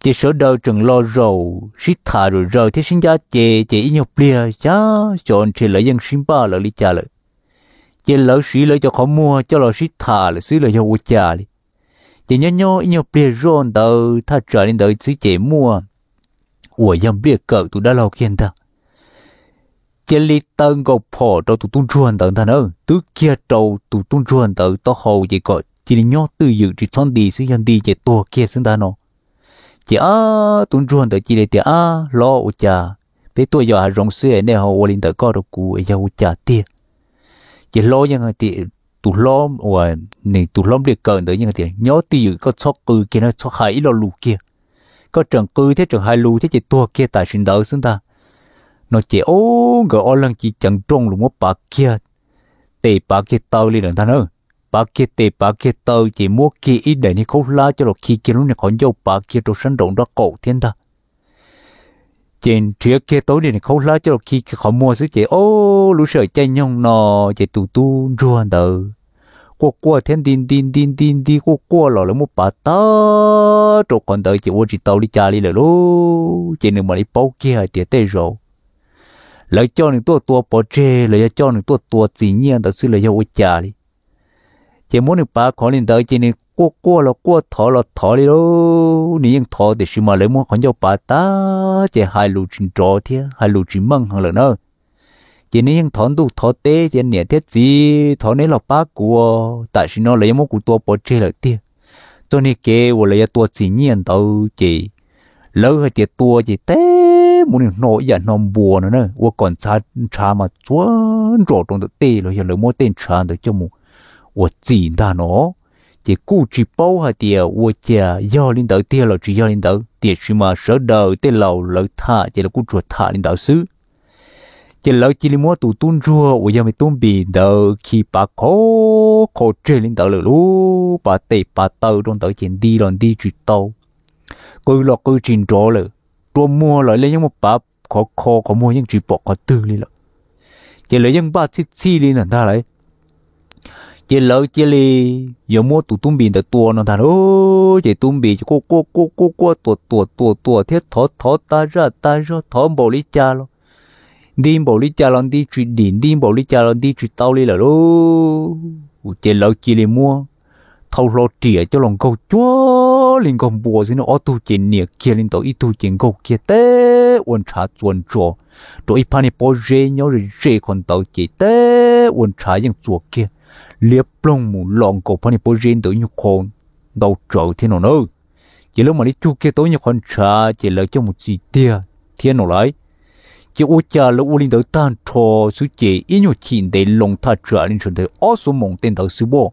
Ces sawv daws tseem los zaum sib tham zuav zaws thiab sib ncab ces ces ib nyuag pliag xyov xyov ntshe lawv yeej sib npaj lawv li cas lawm. Ces lawv siv lawv cov qhov muag coj los sib tham lawm xwb los yog ua cas li. Ces nyob nyob ib nyuag pliag zoj ntawd thaj tsam li ntawd xwb ces muaj uas yog Npliaj Kawm tus dab laug kiag ntag cia li taw nkaus phom rau tus tub ntsuag ntawd ntag na, twb kiag rau tus tub ntsuag ntawd taub hau ces kom cia li nyob twj ywm tsis txhob nti xwb, yog nti ces tuag kiag xwb ntag no. Ces ab tub ntsuag ntawd cia li tias, Ab hlob, ua cas peb tuaj yos hav zoov xwb nej ho ua li ntawm koj rau kuv yog ua cas tiag? Ces hlob yeej hais tias, tus hlob uas nws tus hlob Npliaj Kawm ntawd yeej hais tias, Nyob twj ywm, koj txhob qw kiag na, txhob hais ib lo lus kiag. Koj tseem qw thiab tseem hais lus thiab ces tuag kiag tam sim ntawd xwb ntag no. Ces ob nkawd ob leeg ci ceev nrooj los muab pav kiag tes pav kiag taw li lawm ntag na. Pav kiag tes pav kiag taw ces muab kiag ib daim niag khaub hlab coj los khi kiag lub niag qhov ncauj pav kiag rau sab nraum nraub qaum thiab ntag. Ces nrhiav kiag tau ib daim niag khaub hlab coj los khi kiag qhov muag xwb ces ob lub sij hawm caij nyoog no ces tus tub ntsuag ntawd quaj quaj thiab nti nti nti nti nti quaj quaj los lawv muab pav tag rau qhov ntawd ces ua tsis tau li cas li lawm lauj. Ces nws mam li paub kiag hais tias tej zaum lawv coj nws tuaj tua pov tseg los yog coj nws tuaj tua txim nyiaj ntawd xwb los yog ua cas li. Ces muab nws pav qhov li ntawd ces nws quaj quaj los quaj thov los thov li lauj, nws yeej thov tiam sis mas lawv muab qhov ncauj pav tag ces hais lus tsis nrov thiab hais lus tsis meej heev lawm na. Ces nws yeej thov ntuj thov teb tias, Niam thiab txiv, thov neb los pab kuv, tam sim no lawv yuav muab kuv tua pov tseg lawm tiag. Txoj niag kev uas lawv yuav tua txim nyiaj ntawd ces lawv hais tias tua ces teb muab nws hno ib yam hno npua no na, ua kom ntshav mas txua nrog rau ntawm tej los yog lawv muab tej ntshav ntawd coj mus ua txim ntag no. Ces kuj tsis paub hais tias ua cas yog li ntawd tiag los tsis yog li ntawd, tiam sis mas sawv daws tej laus lawv tham ces lawv kuj tsuas tham li ntawd xwb. Ces lawv cia li muab tus tub ntsuag uas yog me tub Npis ntawd khi pav qhov qho tseg li ntawd lawm lauj, pav tes pav taw rau ntawd ces nti los nti tsis tau, qw los qw tsis nrov lawm, rua muag los yeej muab pav khov kho, qhov muag yeej tsis pom qhov twg li lawm. Ces lawv yeej npaj txhij txhij li ntag lauj. Ces lawv cia li yuav muab tus tub Npis ntawd tua no ntag lauj. Ces tub Npis ces quaj quaj quaj quaj quaj tuam tuam tuam tuam thiab thov thov tas zaj tas zog, thov npaum li cas los nti npaum li cas los nti tsis dim, nti npaum li cas los nti tsis tau li lawm lauj. Ces lawv cia li muab thau hlo riam coj los nkaug cuag li nkaug npua xwb no, ob tug ces niam kiag li ntawd, ib tug ces nkaug kiag teb ua ntshav txua ntsos rau ib phab niag pob zeb nyob ze ze qhov ntawd ces teb ua ntshav yeej txuas kiag liab ploog mus los nkaus phab niag pob zeb ntawd ib nyuag qho ntau tsawv thiab no na. Ces lawv mam li cug kiag tau ib nyuag qhov ntshav ces lawv coj mus txi tiag thiab no lauj. Ces ua cas lawv ua li ntawd tag nrho xwb ces ib nyuag chim ntev loo thaj tsam li ntshe ntawd ob xuab moos tej ntawd xwb as,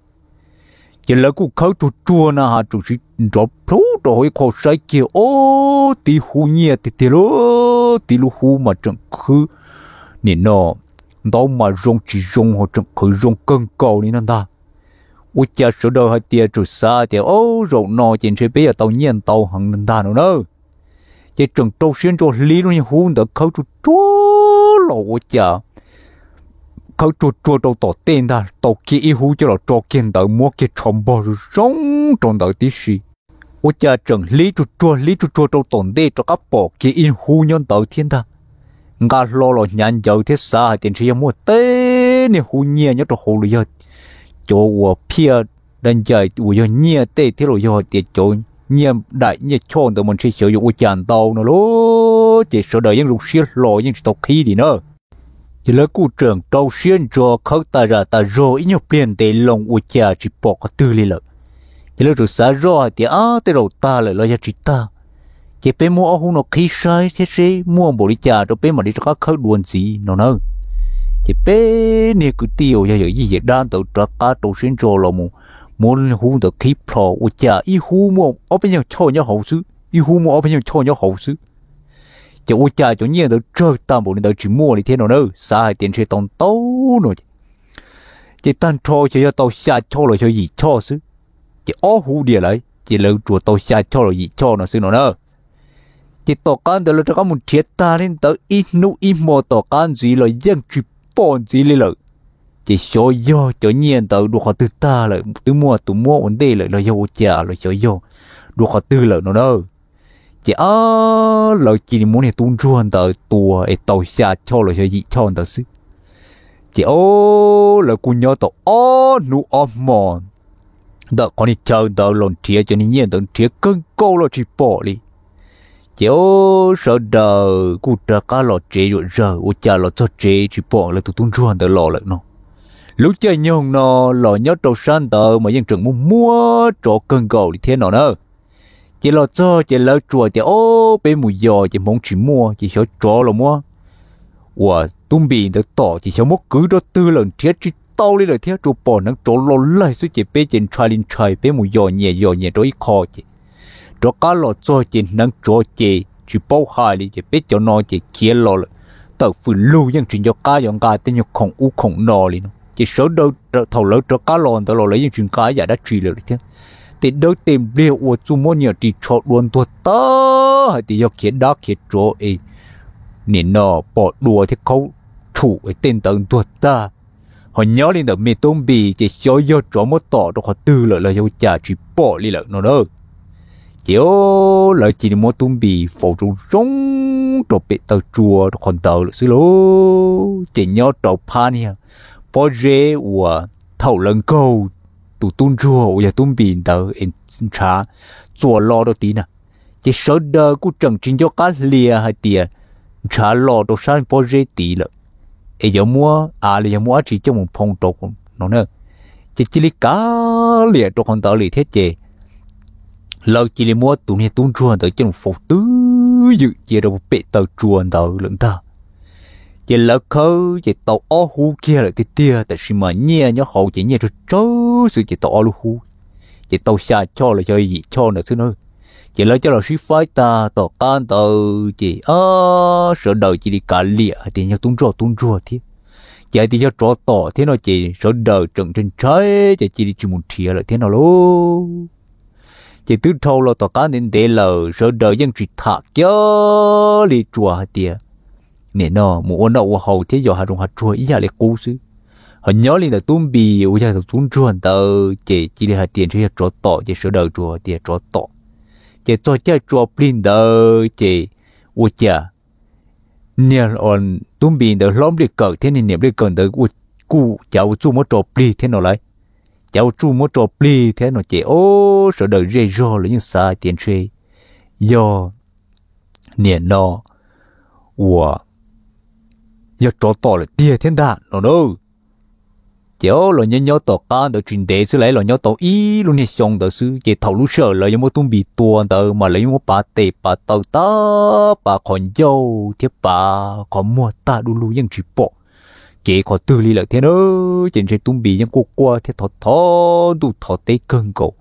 Ces lawv kuj khawb tsuag tsuag na has tseem siv nrov plhuv rau hauv ib qho saib kiag, ob, tib hub nyiaj tiag tiag lauj, tib lub hub mas tseem khwb, nim no ntaub mas zoo tsis zoo ho tseem qhwv zoo kawg nkaus li no ntag. Ua cas sawv daws hais tias tseem xav tias, ob, zaum no ces ntshe peb yuav tau nyiaj ntau heev ntag no na. Ces tseem rau siab ntso hlib lub niag hub ntawd khawb tsuag tsuag los ua cas khawb tsuag tsuag rau tom tej ntag, tau kiag ib hub coj los tso kiag ntawd muab kiag tsho npog zoo zoo rau ntawd tib si. Ua cas tseem hlib tsuag tsuag hlib tsuag tsuag rau tom ntej rov qab pom kiag ib hub nyob ntawd thiab ntag. Nqa hlo los hnyav ncawv thiab xav hais tias ntshe yog muaj teb niag hub nyiaj nyob rau hauv los yog cov uas phiaj dab ncais uas yog nyiaj tej thiab los yog hais tias cov nyiaj daim nyiaj choj ntawd mas ntshe xyov yuav ua cas ntau no lauj. Ces sawv daws yeej zoo siab hlo yeej tsis tau qhib li na. Ces lawv kuj tseem rau siab ntso khawb tas zam tas zog ib nyuag pliag ntev loo ua cas tsis pom qhov twg li lawm. Ces lawv tseem xav zoj hais tias, ab, tej zaum tag lawm los yog tsis tag, ces peb muab ob hub no qhib saib thiab seb muaj npaum li cas rau peb mam li rov qab khawb dua ntxiv no na. Ces peb niag kwv tij uas yog yawm yij yawm dab ntawd rov qab rau siab ntso los mus muab hub ntawd qhib plho ua cas ib hub muaj ob peb nyuag choj nyob hauv xwb, ib hub muaj ob peb nyuag choj nyob hauv xwb. Ces ua cas cov nyiaj ntawd tsawg tag npaum li ntawd tsis muaj li thiab no na, xav hais tias ntshe tau ntau no. Ces tag nrho xyov yog tau xya choj los xyov yim choj xwb. Ces ob hub diam lawm ces lawv tsuas tau xya choj los yim choj no xwb no na. Ces tom qab ntawd lawv rov qab mus nrhiav tag li ntawd ib hnub ib hmo tom qab ntxiv los yeej tsis pom ntxiv li lawm. Ces xyov yog cov nyiaj ntawd dua qhov twg tag lawm, twb muaj tus muab ua ntej lawm los yog ua cas los xyov yog dua qhov twg lawm no na. Ces ab, lawv cia li muab niag tub ntsuag ntawd tua es tau xya choj los xyov yim choj ntawd xwb. Ces ob, lawv kuj nyob tau ob hnub ob hmo ntawm qhov niag chaw ntawd los nrhiav cov niag nyiaj ntawd nrhiav kawg nkaus los tsis pom li. Ces ob, sawv daws kuj rov qab los tsev zuam zawg, ua cas los txog tsev tsis pom lawv tus tub ntsuag ntawd los lawm no. Lub caij nyoog no los nyob rau sab ntawd mas yeej tseem muaj muab tsov kawg nkaus li thiab no na. Ces los txog ces lawv tsuas tias, ob, peb mus yos ces hmoov tsis muaj ces xyov tsov los muab uas tub npis ntawd tom ces xyov muab kwv rau twg lawm nrhiav tsis tau li lawm thiab, tsuas pom hneev tsov lo laig xwb ces peb ces ntshai li ntshai, peb mus yos nyias yos nyias rau ib qho ces rov qab los txog ces hneev tsov ces tsis paub hais li ces peb cov no ces khiav los lawm. Tawm fwm lug yeej tsis nco qab yuav nqa tej nyuag khoom ub khoom no li no ces sawv daws thaum lawv rov qab los ntawd los lawv yeej tsis nqa ib yam dab tsi lawm thiab. Tej dawb tej npliag ua txuj muab niam ris tsho dua ntuag tag hais tias yog khiav dab khiav tsov es nim no pom dua thiab khaub tshum es tej ntawd ntuag tag. Ho nyob li ntawm me tub npis ces xyov yog tsov muab tom rau qhov twg lawm los yog ua cas tsis pom li lawm no na. Ces lawv cia li muab tub npis faus zoo zoo rau pem taw tsua rau qhov ntawd lawm xwb lauj. Ces nyob rau phab niag pob zeb uas thaum lawv nkaug tus tub ntsuag uas yog tub npis ntawd es ntshav txuas lo rau tid na, ces sawv daws kuj tseem tsis nco qab hlias hais tias ntshav lo rau sab pob zeb tid lawm, es yuav muab av los yog muab dab tsi coj mus phoo rau no na. Ces cia li kav liam rau qhov ntawd li thiab ces lawv cia li muab tus niag tub ntsuag ntawd coj mus faus twb ywm cia rau pem taw tsua ntawd lawm ntag. Ces lawv khawb ces tau ob hub kiag lawm tiag tiag, tab sis mas nyiaj nyob hauv ces nyiaj tsawg tsawg xwb ces tau ob lub hub, ces tau xya choj los xyov yim choj ntawd xwb na. Ces lawv coj los sib faib tag tom qab ntawd ces sawv daws cia li kav liam hais tias yog tub ntsuag tub ntsuag thiab, ces hais tias yog tsov tom thiab no ces sawv daws tseem ntshai ntshai ces cia li tsis mus nrhiav lawm thiab no lauj. Ces twb dhau los tom qab ntev ntev lawm sawv daws yeej tsis tham kiag li, tsuas hais tias nim no mus ua noj ua haus thiab yos hav zoov hav tsuag ib yam li qub xwb. Ho nyob li ntawm tub npis uas yog tus tub ntsuag ntawd ces cia li hais tias ntshe yog tsov tom ces sawv daws tsuas tias tsov tom. Ces txog caij tso plig ntawd ces ua cas niag tub npis ntawd hlob npliaj kawm thiab niag niam npliaj kawm ntawd kuj cav ua txuj muab tso plig thiab no lauj. Cav ua txuj muab tso plig thiab no ces ob, sawv daws zej zog los yeej xav tias ntshe yog nim no uas yog tsov tom lawm tiag thiab ntag no na. Ces ob, los nyob nyob tom qab ntawd tsis ntev xwb, lawv los nyob tau ib lub niag xyoo ntawd xwb ces thaum lub sij hawm lawv yuav muab tub npis tua ntawd mas lawv yuav muab pav tes pav taw tag, pav qhov ncauj thiab pav qhov muag tag du lug yeej tsis pom cev qhov twg li lawm thiab na. Ces ntshe tub Npis yeej quaj quaj thiab thov thov ntuj thov teb kawg nkaus.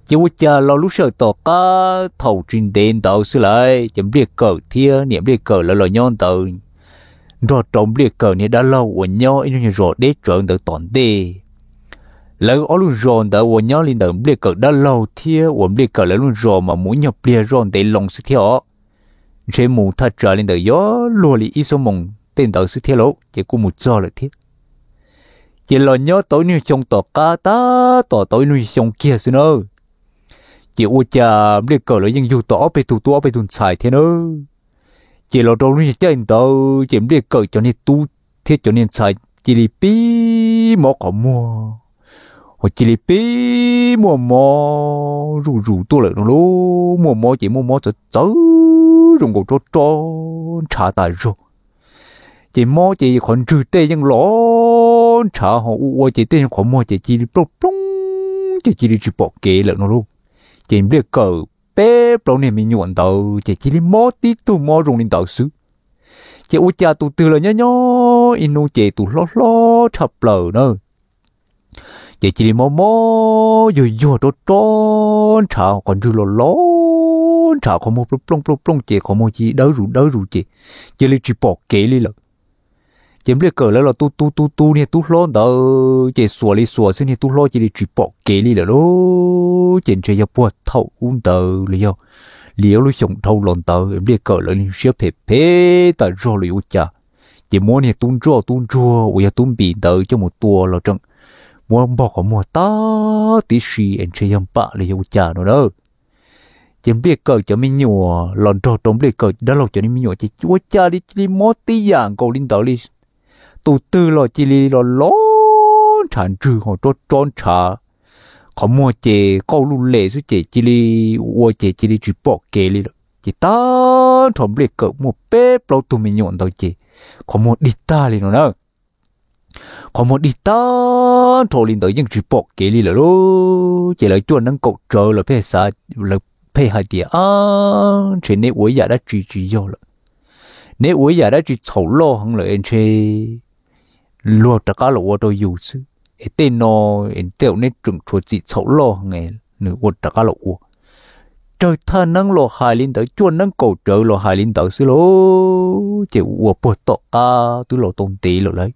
Ces ua cas los lub sij hawm tom qab thaum tsis ntev ntawd xwb lawm ces Npliaj Kawm thiab niam Npliaj Kawm lawv los nyob ntawd nrog rau Npliaj Kawm niag dab laug uas nyob ib lub nyuag zos deb tsawv ntawd tom ntej. Lawv ob lub zos ntawd uas nyob li ntawm Npliaj Kawm dab laug thiab uas Npliaj Kawm lawv lub zos mas mus ib nyuag pliag zoj ntev loo xwb thiab os. Ntshe mus thaj tsam li ntawm yuav luag li ib xuab moos tej ntawd xwb thiab lauj, ces kuj mus txog lawm thiab. Ces los nyob tau ib nyuag xyoo tom qab tab tom tau ib nyuag xyoo kiag xwb na, ces ua cas Npliaj Kawm lawv yeej yug tau ob peb tug tub ob peb tug ntxhais thiab na. Ces los rau lub caij ntawd ces Npliaj Kawm cov niag tub thiab cov niag ntxhais cia li pib mob qhov muag, ho cia li pib muaj mob zuj zus tuaj lawm no lauj. Muaj mob ces muaj mob txawv txawv zoo nkaus rov rov ntshav tas zog. Ces mob ces qhov ntswg tej yeej los ntshav ho ua ua ces tej qhov muag ces cia li plooj plooj ces cia li tsis pom kev lawm no lauj. Ces Npliaj Kawm peb plaub niag me nyuam ntawd ces cia li mob tib tug mob zoo li ntawd xwb. Ces ua cas tus twg los nyob nyob ib hnub ces tus hlob hlob tshaj plaws na, ces cia li mob mob yuag yuag rov rov ntshav qhov ntswg los los ntshav qhov muag plooj plooj plooj plooj ces qhov muag cia li dawb zus dawb zus ces cia li tsis pom kev li lawm. Ces Npliaj Kawm lawv los tu tu tu tu niag tub hlob ntawd ces xuas li xuas xwb niag tub hlob cia li tsis pom kev li lawm lauj. Ces ntshe yog puag thaum ub ntawd los yog li ob lub xyoos dhau los ntawd Npliaj Kawm lawv siab phem phem tas zog los yuav ua cas, ces muab niag tub ntsoj tub ntsuag uas yog tub Npis ntawd coj mus tua los tseem muab npog qhov muag tag tib si es ntshe yog npam los yog ua cas no na. Ces Npliaj Kawm cov me nyuam los nrog rau Npliaj Kawm dab laug cov me nyuam ces ua cas li cia li mob tib yam nkaus li ntawd li. Tus twg los cia li los los ntshav ntswg ho rov rov ntshav, qhov muag ces qauj luj les xwb ces cia li ua ces cia li tsis pom kev li lawm. Ces tag nrho Npliaj Kawm muaj peb plaub tug me nyuam ntawd ces qhov muag dig tag li no na. Qhov muag dig tag nrho li ntawd yeej tsis pom kev li lawm lauj. Ces lawv cuaj neeb kaum tsawv lawv pheej xav, lawv pheej hais tias, Ab, ntshe neb ua ib yam dab tsi tsis yog lawm, neb ua ib yam dab tsi txhaum loj heev lawm es ntshe luag rov qab los ua rau yus xwb es tej no, tej neb tseem tshuav txim txhaum loj heev es nws ua rov qab los ua. Raws thaj neeb los hais li ntawd, cuaj neeb kaum tsawv los hais li ntawd xwb lauj. Ces ua puag tom qab twb los tau ntev lawm lauj,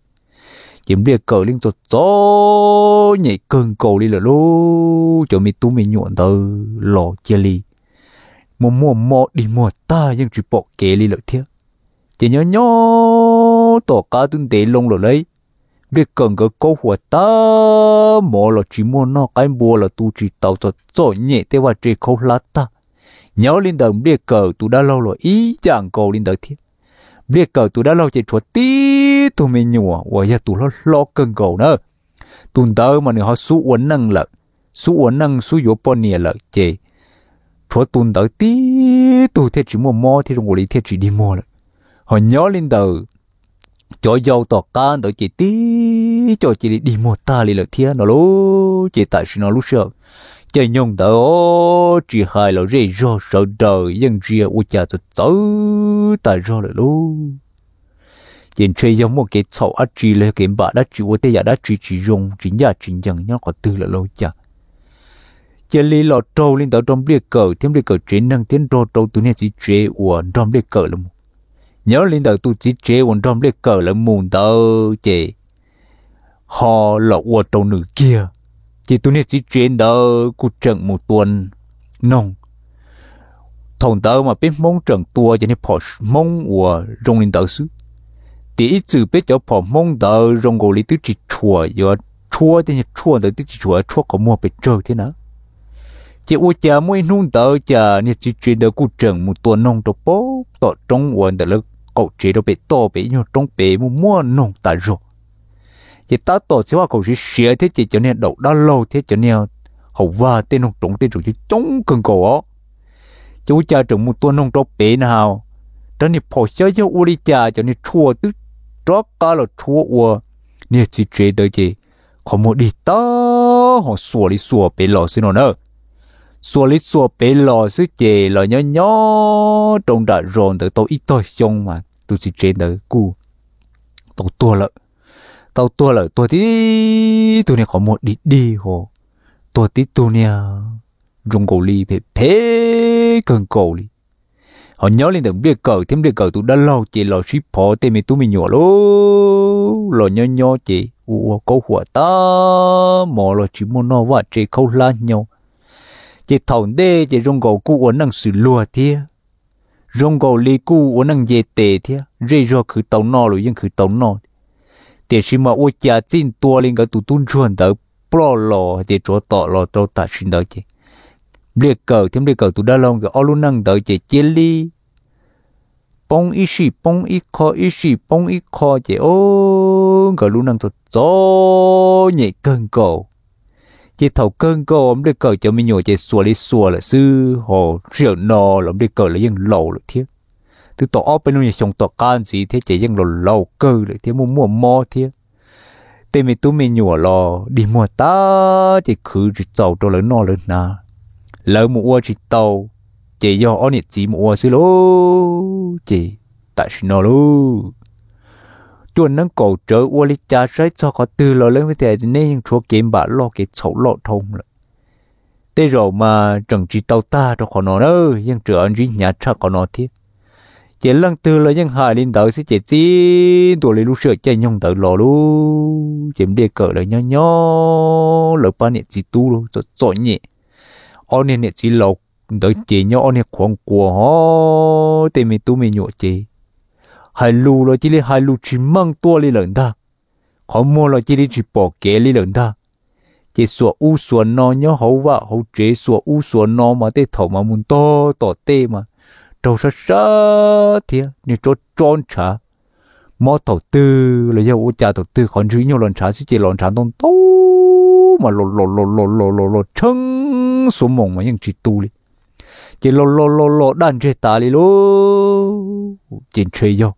ces Npliaj Kawm yeej txom txom nyem kawg nkaus li lawm lauj. Cov me tub me nyuam ntawd los cia li muaj muaj mob dig muag tag yeej tsis pom kev li lawm thiab. Ces nyob nyob tom qab twb ntev loo lawm lauj, Npliaj Kawm nkawd kaub huas tag mov los tsis muaj noj, qaib npua los tu tsis tau, txom txom nyem tej vaj tse khaub hlab tag. Nyob li ntawm Npliaj Kawm tus dab laug los ib yam nkaus li ntawd thiab. Npliaj Kawm tus dab laug ces tshuav tib tug me nyuam uas yog tus hlob hlob kawg nkaus na. Tus ntawd mas nws ho xub ua neej lawm, xub ua neej xub yuav poj niam lawm ces tshuav tus ntawd tib tug thiaj tsis muaj mob thiab zoo li thiaj tsis dig muag lawm. Ho nyob li ntawm cov yau tom qab ntawd ces tib co cia li dig muag tag li lawm thiab no lauj. Ces tam sim no lub sij hawm caij nyoog ntawd tsis hais los zej zog sawv daws yeej ntsia ua cas txawv txawv tas zog lawm lauj. Ces ntshe yog muaj kev txhaum dab tsi los yog kev npam dab tsi ua tej yam dab tsi tsis zoo tsis ncaj tsis ncees nyob qhov twg lawm los cas. Cia li los raug li ntawd rau Npliaj Kawm thiab Npliaj Kawm tsev neeg thiab nrog rau tus niag txiv tsev uas nrog Npliaj Kawm lawv mus. Nyob li ntawm tus txiv tsev uas nrog Npliaj Kawm lawv mus ntawd ces ho los ua rau nws kiag. Ces tus niag txiv tsev ntawd kuj tseem mus tua noog. Thaum ntawd mas peb Hmoob tseem tua cov niag phom Hmoob uas zoo li ntawd xwb. Tiam ib txwm peb cov phom Hmoob ntawd zoo nkaus li twb tsis tshua yuav tshuab tej niag tshuaj ntawd, twb tsis tshua tshuab qhov muag pes tsawg thiab na. Ces ua cas muaj ib hnub ntawd cas niag txiv tsev ntawd kuj tseem mus tua noog rau pem tom roob uas ntawm lawv qaum tsev rau pem toj pem ib nyuag roob pem muaj muaj noog tas zog. Ces tab tom txiv huab kaum siav siav thiab ces cov niag daum dab laug thiab cov niag haum vag tej noog roov tej tseem coob coob kawg nkaus os. Ces ua cas tseem mus tua noog rau pem na ha, rab niag phom xyov yog ua li cas cov niag tshuaj twb rov qab los tshuab ua niag txiv tsev ntawd ces qhov muag dig tag ho xuas li xuas pem los xwb no na. Xuas li xuas pem los xwb ces los nyob nyob rau nram zos ntawd tau ib tog xyoo mas tus txiv tsev ntawd kuj tau tuag lawm. tau tuag lawm, tuag tib tug niag qhov muag dig dig ho, tuag tib tug niag zoo nkaus li phem phem kawg nkaus li. Ho nyob li ntawm Npliaj Kawm thiab Npliaj Kawm tus dab laug ces los sib phov tej me tub me nyuam lauj, los nyob nyob ces ua ua kaub huam tag mov los tsis muaj noj vaj tse khaub hlab hnyo. Ces thaum ntej ces zoo nkaus kuj ua neej xws luag thiab, zoo nkaus li kuj ua neej nce tes thiab, zej zog khwv tau noj los yeej khwv tau noj, tiam sis mas ua cas txij ntua li nkawd tus tub ntsuag ntawd ploj los hais tias tsov tom los rau tam sim ntawd ces Npliaj Kawm thiab Npliaj Kawm tus dab laug nkawd ob lub neej ntawd ces cia li poob ib sij poob ib qho, ib sij poob ib qho ces o, nkawd lub neej txom txom nyem kawg nkaus. Ces thaum kawg nkaus Npliaj Kawm cov me nyuam ces xuas li xuas lawm xwb, ho sij hawm no los Npliaj Kawm los yeej laus lawm thiab. Twb tau ob peb lub nyuag xyoo tom qab ntxiv thiab ces yeej los laus kawg lawm thiab, muaj muaj mob thiab. Tej me tub me nyuam los dig muag tag ces khwv tsis txaus rau lawv noj lawv hnav, lawv mus ua tsis tau, ces yog ob niam txiv mus ua xwb lauj. Ces tam sim no lauj, cuaj neeb kaum tsawv ua li cas saib txog qhov twg los lawv tias nej yeej tshuav kev npam loj kev txhaum loj dhau lawm. Tej zaum mas tseem tsis tau tag rau qhov no na, yeej tseem ntsib hnyav tshaj qhov no thiab. Ces leej twg los yeej hais li ntawd xwb ces txij ntua li lub sij hawm caij nyoog ntawd los lauj, ces Npliaj Kawm lawv nyob nyob lawv pab niam txiv tub lauj, txom txom nyem. Ob niag niam txiv laus ntawd ces nyob ob niag qhuav nquas ho, tej me tub me nyuam ces hais lus los cia li hais lus tsis meej tuaj li lawm ntag, qhov muag los cia li tsis pom kev li lawm ntag. Ces xuas ub xuas no nyob hauv vaj hauv tsev, xuas ub xuas no mas tej thaum mas mus ntog tom tej mas raug sab sab thiab, niag tsob tsob ntshav. Mob thaum twg los yog ua cas thaum twg qhov ntswg nyuag los ntshav xwb ces los ntshav ntau ntau mas los los los los los los los tsheej xuab moos mas yeej tsis tu li. Ces los los los los daj ntseg tas li lauj. Ces ntshe yog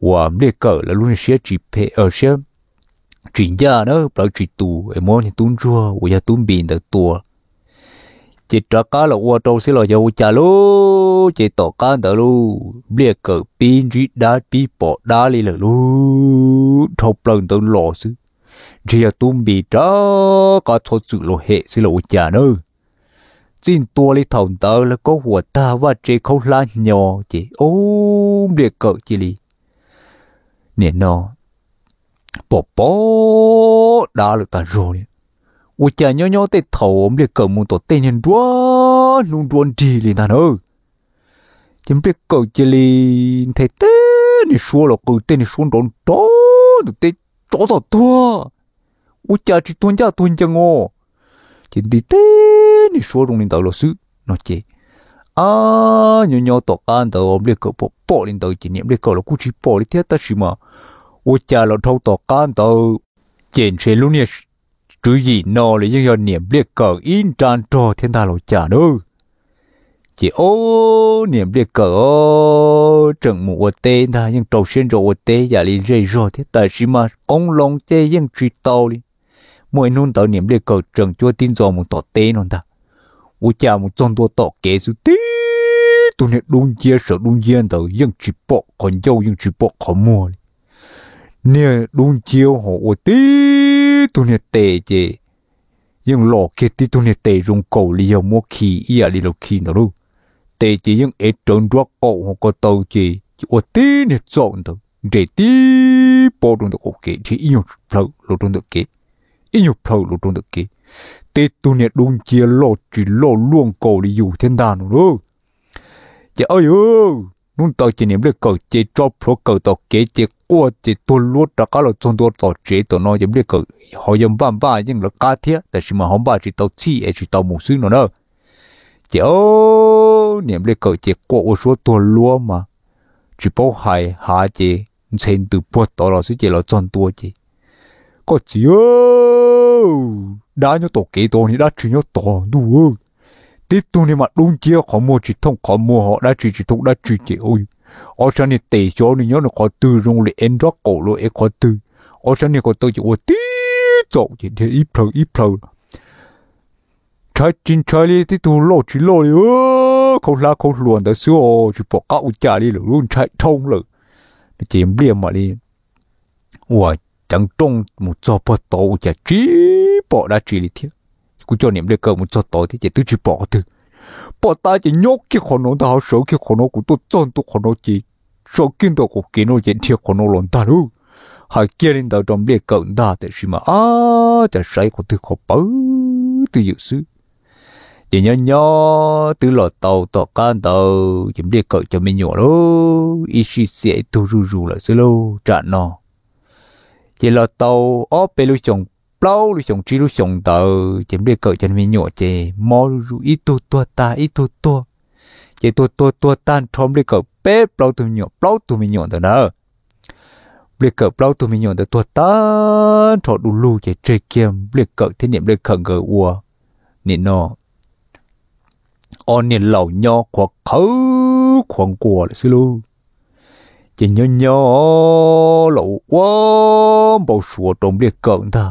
uas Npliaj Kawm lawv lub niag siab tsis phem, siab tsis ncaj na, plawv tsis tus es muab niag tub ntsuag uas yog tub Npis ntawd tua. Ces rov qab los ua rau xwb los yog ua cas lauj, ces tom qab ntawd lauj, Npliaj Kawm pib ntsib dab pib pom dab li lawm lauj, dhau plaws ntawd los xwb, ntshe yog tub Npis rov qab txhob txwm los hem xwb los ua cas na. Txij ntua li thaum ntawd lawv kaub huam tag vaj tse khaub hlab hnyo ces o, Npliaj Kawm cia li nim no pom pom dab lawm tas zog li. Ua cas nyob nyob tej thaum Npliaj Kawm mus tom tej niag nruab hnub nruab nrig li ntag na, ces Npliaj Kawm cia li nthe tej niag suab los qw tej niag suab nrov nrov ntawm tej, tsov tom tuag, ua cas tsis tuag ncaj tuag ncees os. Ces nti tej niag suab zoo li ntawd los xwb no ces, ab, nyob nyob tom qab ntawd Npliaj Kawm pom pom li ntawd ces niam Npliaj Kawm los kuj tsis pom li thiab tab sis mas ua cas los dhau tom qab ntawd ces ntshe lub niag tswv yim no los yeej yog niam Npliaj Kawm ib nrab nrog thiab ntag los cas na. Ces o, niam Npliaj Kawm o, tseem mus ua teb ntag, yeej rau siab ntso ua teb yam li zej zog thiab tab sis mas qoob loo ces yeej tsis tau li. Muaj ib hnub ntawd niam Npliaj Kawm tseem cuab tib ntxo mus tom teb no ntag, ua cas mus txog ntua tom kev xwb tib tug niag dub nciab sawv dub nciab ntawd yeej tsis pom qhov ncauj yeej tsis pom qhov muag li. Niag dub nciab ho ua tib tug niag tes ces yeej los kiag tib tug niag tes zoo nkaus li yog muab khi ib yam li los khi ntawd lauj. Tes ces yeej ev rawv nruab qaum ho ko taw ces ua tib niag txaum ntawd nres tib pob rau ntawm qaum kev dhia ib nyuag plhaw los rau ntawm kev, ib nyuag plhaw los rau ntawm kev. Tib tug niag dub nciab loj tsis loj luaj nkaus li yus thiab ntag no lauj. Ces o, hnub ntawd ces niam Npliaj Kawm ces tso plhuav kawm tom kev ces quaj ces tuag luab rov qab los txog ntua tom tsev tom no ces Npliaj Kawm ho yog npaj npaj yeej lawv qab thiab tab sis mas ho npaj tsis tau txhij es tsis tau mus xwb no na. Ces o, niam Npliaj Kawm ces quaj ua suab tuag luab mas tsis paub hais hav ces ntxhe ntws puag tod los xwb ces los txog ntua ces, koj txiv, dab nyob tom kev tod niag dab tsi nyob tod ntuj. Tib tug niag mas dub nciab qhov muag tsis thooj qhov muag ho dab tsi tsis thooj dab tsi ces ob sab niag tes xyov nws nyob nws qhov twg zoo li ev nruab qaum los ev qhov twg. Ob sab niag ko taw ces ua tib txaum ces dhia ib plhaw ib plhaw. Ntshai tsis ntshai li tib tug loj tsis loj li, khaub hlab khaub hluas ntawd xwb os tsis pom qab ua cas li lawm ntshai dhau lawm. Ces Npliaj mam li ua ceev rooj mus txog puag tod ua cas tsis pom dab tsi li thiab. Kuv coj niam nplej kawm mus txog tod thiab ces twb tsis pom qhov twg. Pom tab ces nyob kiag qhov no ntag, ho sawv kiag qhov no, kuv tuaj txog ntua qhov no ces sawv kiag ntawm qaum kev no ces dhia qhov no los ntag lauj. Hais kiag li ntawd rau nplej kawm ntag, tiam sis mas ab cas saib qhov twg qhov pawv twj ywm xwb. Ces nyob nyob twb los tau tom qab ntawd ces nplej kawm cov me nyuam lauj, ib sij xiam ib tug zuj zus lawm xwb lauj tsam no. Ces los tau ob peb lub xyoos, plaub lub xyoos, tsib lub xyoos ntawd ces nplej kawm cov me nyuam ces mob zuj zus, ib tug tuag tag ib tug tuag. Ces tuag tuag tuag tag nrho nplej kawm peb plaub tug me nyuam, plaub tug me nyuam ntawd na. Nplej kawm plaub tug me nyuam ntawd tuag tag nrho du lug ces tseg kiag nplej kawm thiab niam nplej kawm nkawd ua nim no ob niag laus nyob qhuav qhawv qhuav nquas lawm xwb lauj. Ces nyob nyob los ua ua npau suav rau nplej kawm ntag.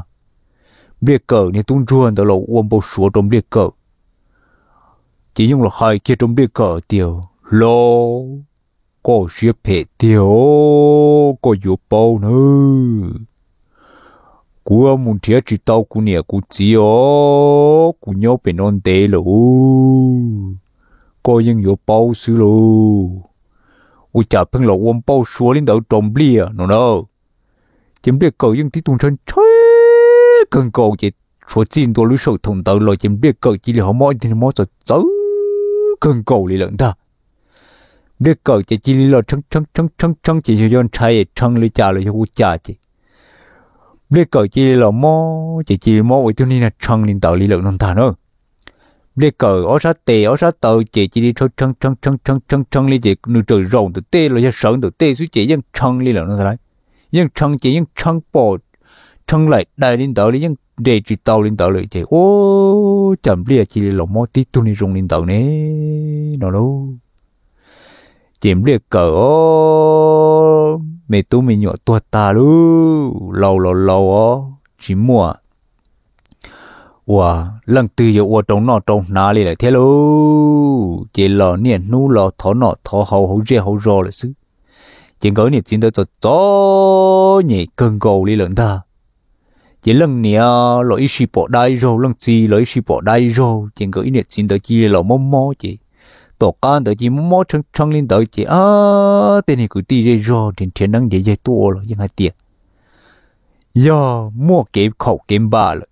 Nplej kawm niag tub ntsuag ntawd los ua npau suav rau nplej kawm. Ces yeej los hais kiag rau nplej kawm tias, Hlob, koj siab phem tiag os, koj yuav paub nawb. Kuv mus nrhiav tsis tau kuv niam kuv txiv os, kuv nyob pem no ntev lawm. Koj yeej yuav paub xwb lauj. Ua cas pheej los ua npau suav li ntawd rau nplej no na? Ces nplej kawm yeej tib tug ntshai ntshai kawg nkaus ces tshuav txij ntua lub sij hawm thaum ntawd los ces nplej kawm cia li ho mob ib tug mob txawv txawv kawg nkaus li lawm ntag. Nplej kawm ces cia li los tshee tshee tshee tshee ces yog yog ntshai tshee li cas los yog ua cas ces nplej kawm cia li los mob ces cia li mob ua ib tug niag tshee li ntawd li lawm no ntag na. Nplej kawm ob sab tes ob sab taw ces cia li tshee tshee tshee tshee tshee tshee li ces nws tawm zaum ntawm tej los yog sawv ntawm tej xwb ces yeej tshee li lawm no ntag. Yeej tshee ces yeej tshee pom, tshee laim dais li ntawd li yeej nres tsis tau li ntawd lawm ces ua cas nplej cia li los mob tib tug niag zoo li ntawd ne no lauj. Ces nplej kawm os, me tub me nyuam tuag tag lauj, laus los laus os, tsis muaj ua leej twg yuav ua rau noj rau hnav li lawm thiab lauj. Ces los niaj hnub los thov noj thov haus hauv zej hauv zos lawm xwb. Ces nkawd niam txiv ntawd txom txom nyem kawg nkaus li lawm ntag. Ces leej niam los ib sij pom dab ib zaug, leej txiv los ib sij pom dab ib zaug, ces nkawd ib niam txiv ntawd cia li los mob mob ces tom qab ntawd cia li mob mob tshee tshee li ntawd ces ab tej niag kwv tij zej zog nrhiav nrhiav neeb nrhiav yaig tuaj ua los yeej hais tias yog muaj kev khaum kev npam lawm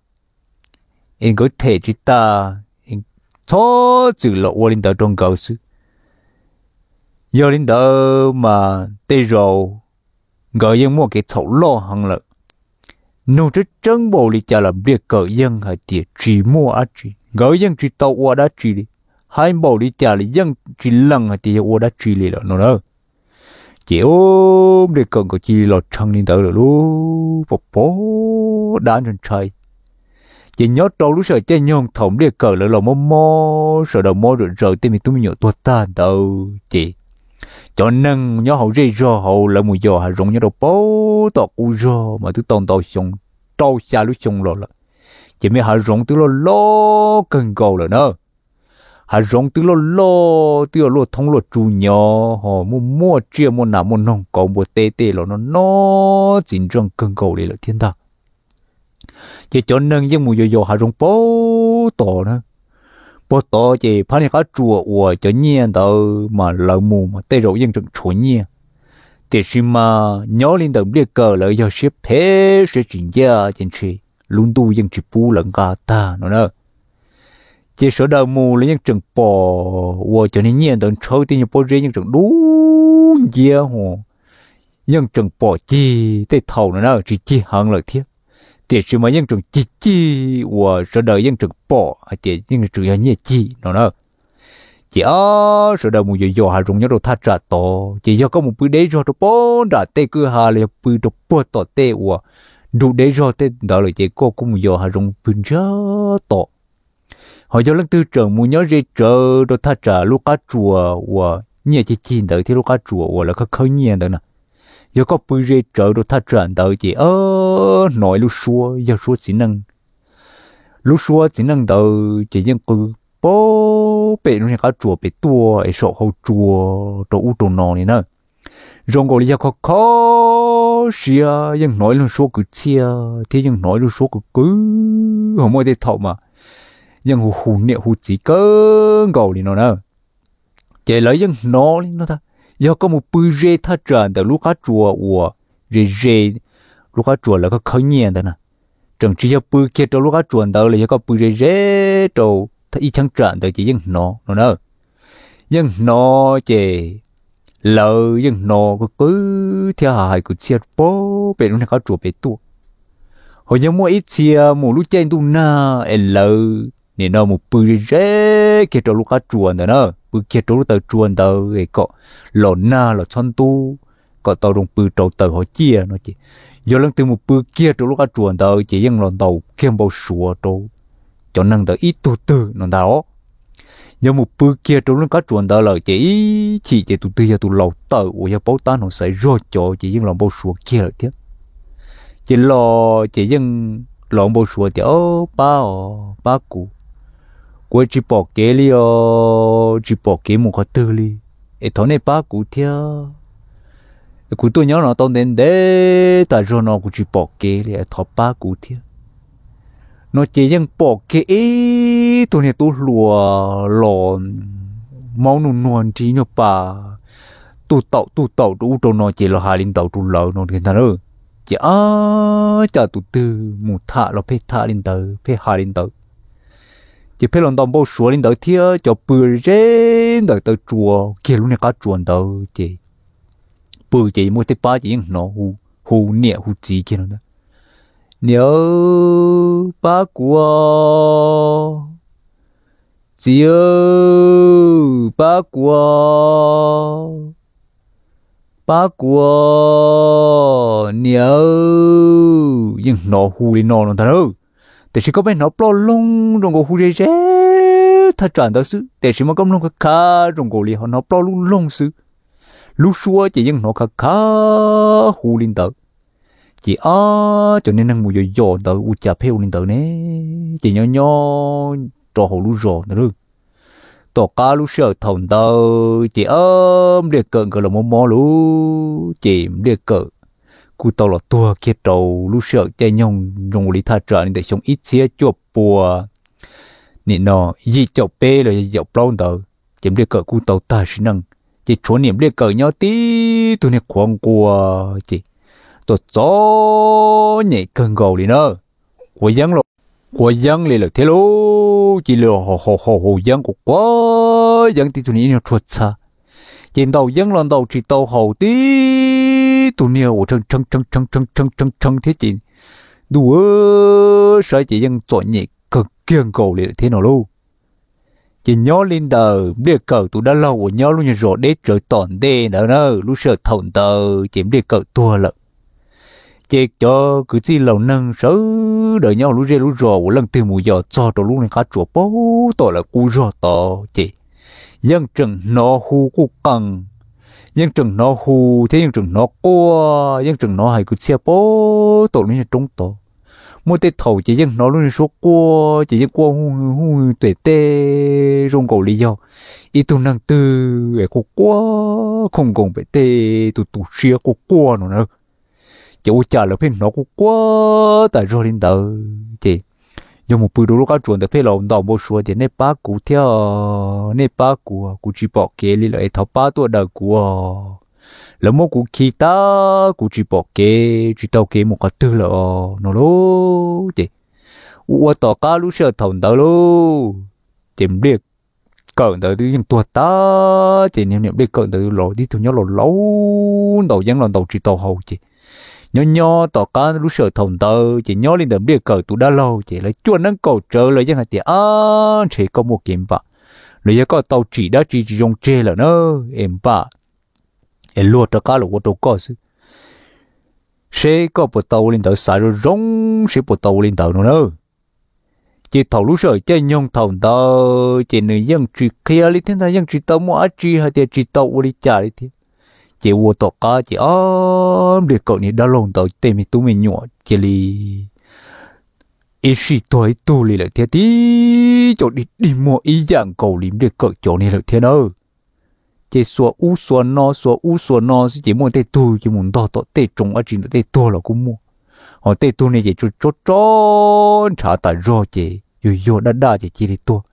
es nkawd them tsis tas, txhob txwm los ua li ntawd rau nkawd xwb. Yog li ntawd mas tej zaum nkawd yeej muaj kev txhaum loj heev lawm. Nug tseeb tseeb npaum li cas los npliaj kawm yeej hais tias tsis muaj dab tsi, nkawd yeej tsis tau ua dab tsi li. Hais npaum li cas los yeej tsis lees hais tias yog ua dab tsi li lawm no na. Ces npliaj kawm nkawd cia li los tshee li ntawd lawm lauj, pom pom dab ntshai ntshai. Ces nyob rau lub sij hawm caij nyoog thaum npliaj kawm lawv los mob mob, sawv daws mob zom zaws, tej me tub me nyuam tuag tag ntawd ces cov neeg nyob hauv zej zog hauv lawv mus yos hav zoov nyob rau pem tom qub zog mas twb tau ntau xyoo, rau xya lub xyoo los lawm. Ces me hav zoov twb loj loj kawg nkaus lawm na. Hav zoov twb loj loj, twb yog luaj thoob luaj tsu nyob ho muaj muaj tsiaj muaj nas muaj noog kauv npua teb tej los no no txiv ntseej kawg nkaus li lawm thiab ntag. Ces cov neeg yeej mus yos yos hav zoov pem tod na. Pem tod ces phab niag qab tsuas uas cov nyiaj ntawd mas lawv mus mas tej zaum yeej tseem tshuav nyiaj, tiam sis mas nyob li ntawm npliaj kawm lawv yog siab phem siab tsis ncaj ces ntshe lub ntuj yeej tsis pub lawv nqa tag no na. Ces sawv daws mus los yeej tseem pom uas cov niag nyiaj ntawd ntshawb tej nyuag pob zeb yeej tseem dub nciab ho yeej tseem pom cig tej thaum no na, tsis cig heev lawm thiab, tiam sis mas yeej tseem cig cig uas sawv daws yeej tseem pom hais tias yeej tseem yog nyiaj cig no na. Ces sawv daws mus yos yos hav zoov nyob rau thaj tsam tod, ces yog koj mus pw deb zog rau pem nram tej kwj ha los yog pw rau puag tom tej uas nrug deb zog tej ntawd lawm ces koj kuj mus yos hav zoov pw ntsiag to. Ho yog leej twg tseem mus nyob ze tsawv rau thaj tsam lub qab tsuas uas nyiaj cig cig ntawd thiab lub qab tsuas uas lawv khawb khawb nyiaj ntawd na, yog koj pw ze tsawv rau thaj tsam ntawd ces hnov ib lub suab yog suab txiv neej. Lub suab txiv neej ntawd ces yeej qw pem lub niag qab tsuas pem tuaj es saum hau tsua rau ub rau no li na. Zoo nkaus li yog kho kho siab yeej hnov ib lub suab kwv txhiaj thiab yeej hnov ib lub suab kwv kwv ho muaj tej thaum mas yeej hu hu niam hu txiv kawg nkaus li no na. Ces lawv yeej hnov li no ntag, yog koj mus pw ze thaj tsam ntawm lub qab tsuas uas ze ze lub qab tsuas lawv khawb khawb nyiaj ntawd na, tseem tsis yog pw kiag rau lub qab tsuas ntawd los yog koj pw ze ze rau ib cheeb tsam ntawd ces yeej hnov no na. Yeej hnov ces lawv yeej hnov kwv kwv thiab ha hais kwv txhiaj pem lub niag qab tsuas pem tuaj. Ho yog muaj ib txhia mus lub caij ntuj nag es lawv nim no mus pw ze ze kiag rau lub qab tsuas ntawd na, pw kiag rau lub taw tsua ntawd es kom los nag los txhob ntub, kom tau zoo pw rau taws hov ciaj no ces, yog leej twg mus pw kiag rau lub qab tsuas ntawd ces yeej los ntaus kiag npau suav rau cov neeg ntawd ib tug twg no ntag os. Yog mus pw kiag rau lub qab tsuas ntawd lawm ces ib chim ces tus twg yog tus laus tawm uas yog paub tab hnov xaiv zog cov ces yeej los npau suav kiag lawm thiab. Ces los ces yeej los npau suav tias, Ob, pab os, pab kuv, kuv tsis pom kev li os, tsis pom kev mus qhov twg li, es thov nej pab kuv thiab. Kuv tuaj nyob no tau ntev ntev tas zog no kuv tsis pom kev li, thov pab kuv thiab. No ces yeej pom kiag ib tug niag tub hluas los maub nuj nuag nrig nyuag pas tuj taum tuj taum rau ub rau no ces los hais li ntawd rau lawv no ntag na. Ces ab, cas tus twg mus tham los pheej tham li ntawd pheej hais li ntawd. Ces pheej los ntaus npau suav li ntawd thiab cov pw ze ntawm taw tsua kiag lub niag qab tsua ntawd ces pw ces muaj tej pab ces yeej hnov hu niam hu txiv kiag no ntag. Niam, pab kuv, txiv, pab kuv, pab kuv, niam, yeej hnov hu li no no ntag na. Tiam sis koj pheej hnov ploj loog zoo nkaus hu ze ze thaj tsam ntawd xwb, tiam sis mas koj mloog khav khav zoo nkaus li ho hnov ploj lub loog xwb. Lub suab ces yeej hnov khav khav hu li ntawd. Ces ab, cov niag neeg mus yos yos ntawd ua cas pheej ua li ntawd ne? Ces nyob nyob rau hauv lub zos ntawd lawm. Tom qab lub sij hawm thaum ntawd ces ab, Npliaj Kawm nkawd los mob mob lawm ces Npliaj Kawm kuj tau los tuag kiag rau lub sij hawm caij nyoog zoo li thaj tsam li ntawm xyoo ib txhiab cuaj pua nim no yim caum peb los yog yim caum plaub ntawd ces Npliaj Kawm kuj tau tag sim neej. Ces tshuav niam Npliaj Kawm nyob tib tug niag qhuav nquas ces txom txom nyem kawg nkaus li na. Quav yeeb los quav yeeb li lawm thiab lauj, cia li haus haus yeeb quav quav yeeb tib tug niag ib nyuag tshuaj txha. Ces ntaus yeeb los ntaus tsis tau haus tib tug niag uas tshee tshee tshee tshee tshee thiab ces ntuj saib ces yeej txom nyem kawg kiag nkaus li lawm thiab no lauj. Ces nyob li ntawm Npliaj Kawm tus dab laug uas nyob lub nyuag zos deb tsawv tom ntej ntawd na, lub sij hawm thaum ntawd ces Npliaj Kawm tuag lawm. Ces cov kwv tij laus neeg sawv daws nyob hauv lub zej lub zos uas leej twg mus yos txog rau lub niag qab tsuas puag tom lawv qub zog tod ces yeej tseem hnov hu quj qees, yeej tseem hnov hu thiab yeej tseem hnov quaj, yeej tseem hnov hais kwv txhiaj puag tom lub niag roob tod. Muaj tej thaum ces yeej hnov lub niag suab quaj ces yeej quaj hu hu hu tes tej zoo nkaus li yog ib tug neeg twg es quaj quaj khooj nkoos pem tej tus tu siab quaj quaj no na. Ces ua cas lawv pheej hnov quaj quaj tas zog li ntawd ces yog mus pw rau lub qab tsuas ntawd pheej los ntaus npau suav tias nej pab kuv thiab, nej pab kuv, kuv tsis pom kev li lawm es thov pab tuaj daws kuv os. Lawv muab kuv khi tag kuv tsis pom kev tsis taug kev mus qhov twg lawm os no lauj. Ces ua ua tom qab lub sij hawm thaum ntawd lauj, ces Npliaj Kawm ntawd twb yeej tuag tag ces niag niam Npliaj Kawm ntawd los tib tug nyob laus laus ntaus yeeb los ntaus tsis tau haus ces nyob nyob tom qab lub sij hawm thaum ntawd ces nyob li ntawm Npliaj Kawm tus dab laug ces lawv cuaj neeb kaum tsawv lawv yeej hais tias ab ntshe koj muaj kev npam los yog koj tau tsim dab tsi tsis zoo tseg lawm na es npam es luag rov qab los ua rau koj xwb. Seb koj puas tau ua li ntawd, xav zoo zoo seb puas tau ua li ntawd no na. Ces thaum lub sij hawm caij nyoog thaum ntawd ces nws yeej tsis qhia li thiab ntag, yeej tsis tau muaj dab tsi hais tias tsis tau ua li cas li thiab. Ces ua tom qab ces ob Npliaj Kawm niag dab laug ntawd tej me tub me nyuam cia li ib sij tuag ib tug li lawm thiab tib co dig dig muag ib yam nkaus li Npliaj Kawm cov niag lawm thiab na. ces xuas ub xuas no xuas ub xuas no xwb ces muaj tej tug ces mus ntog tom tej tsoos dab tsi ntawm tej tuag los kuj muaj, ho tej tug ne ces tso tso nrhav tas zog ces yuag yuag daj daj ces cia li tuag.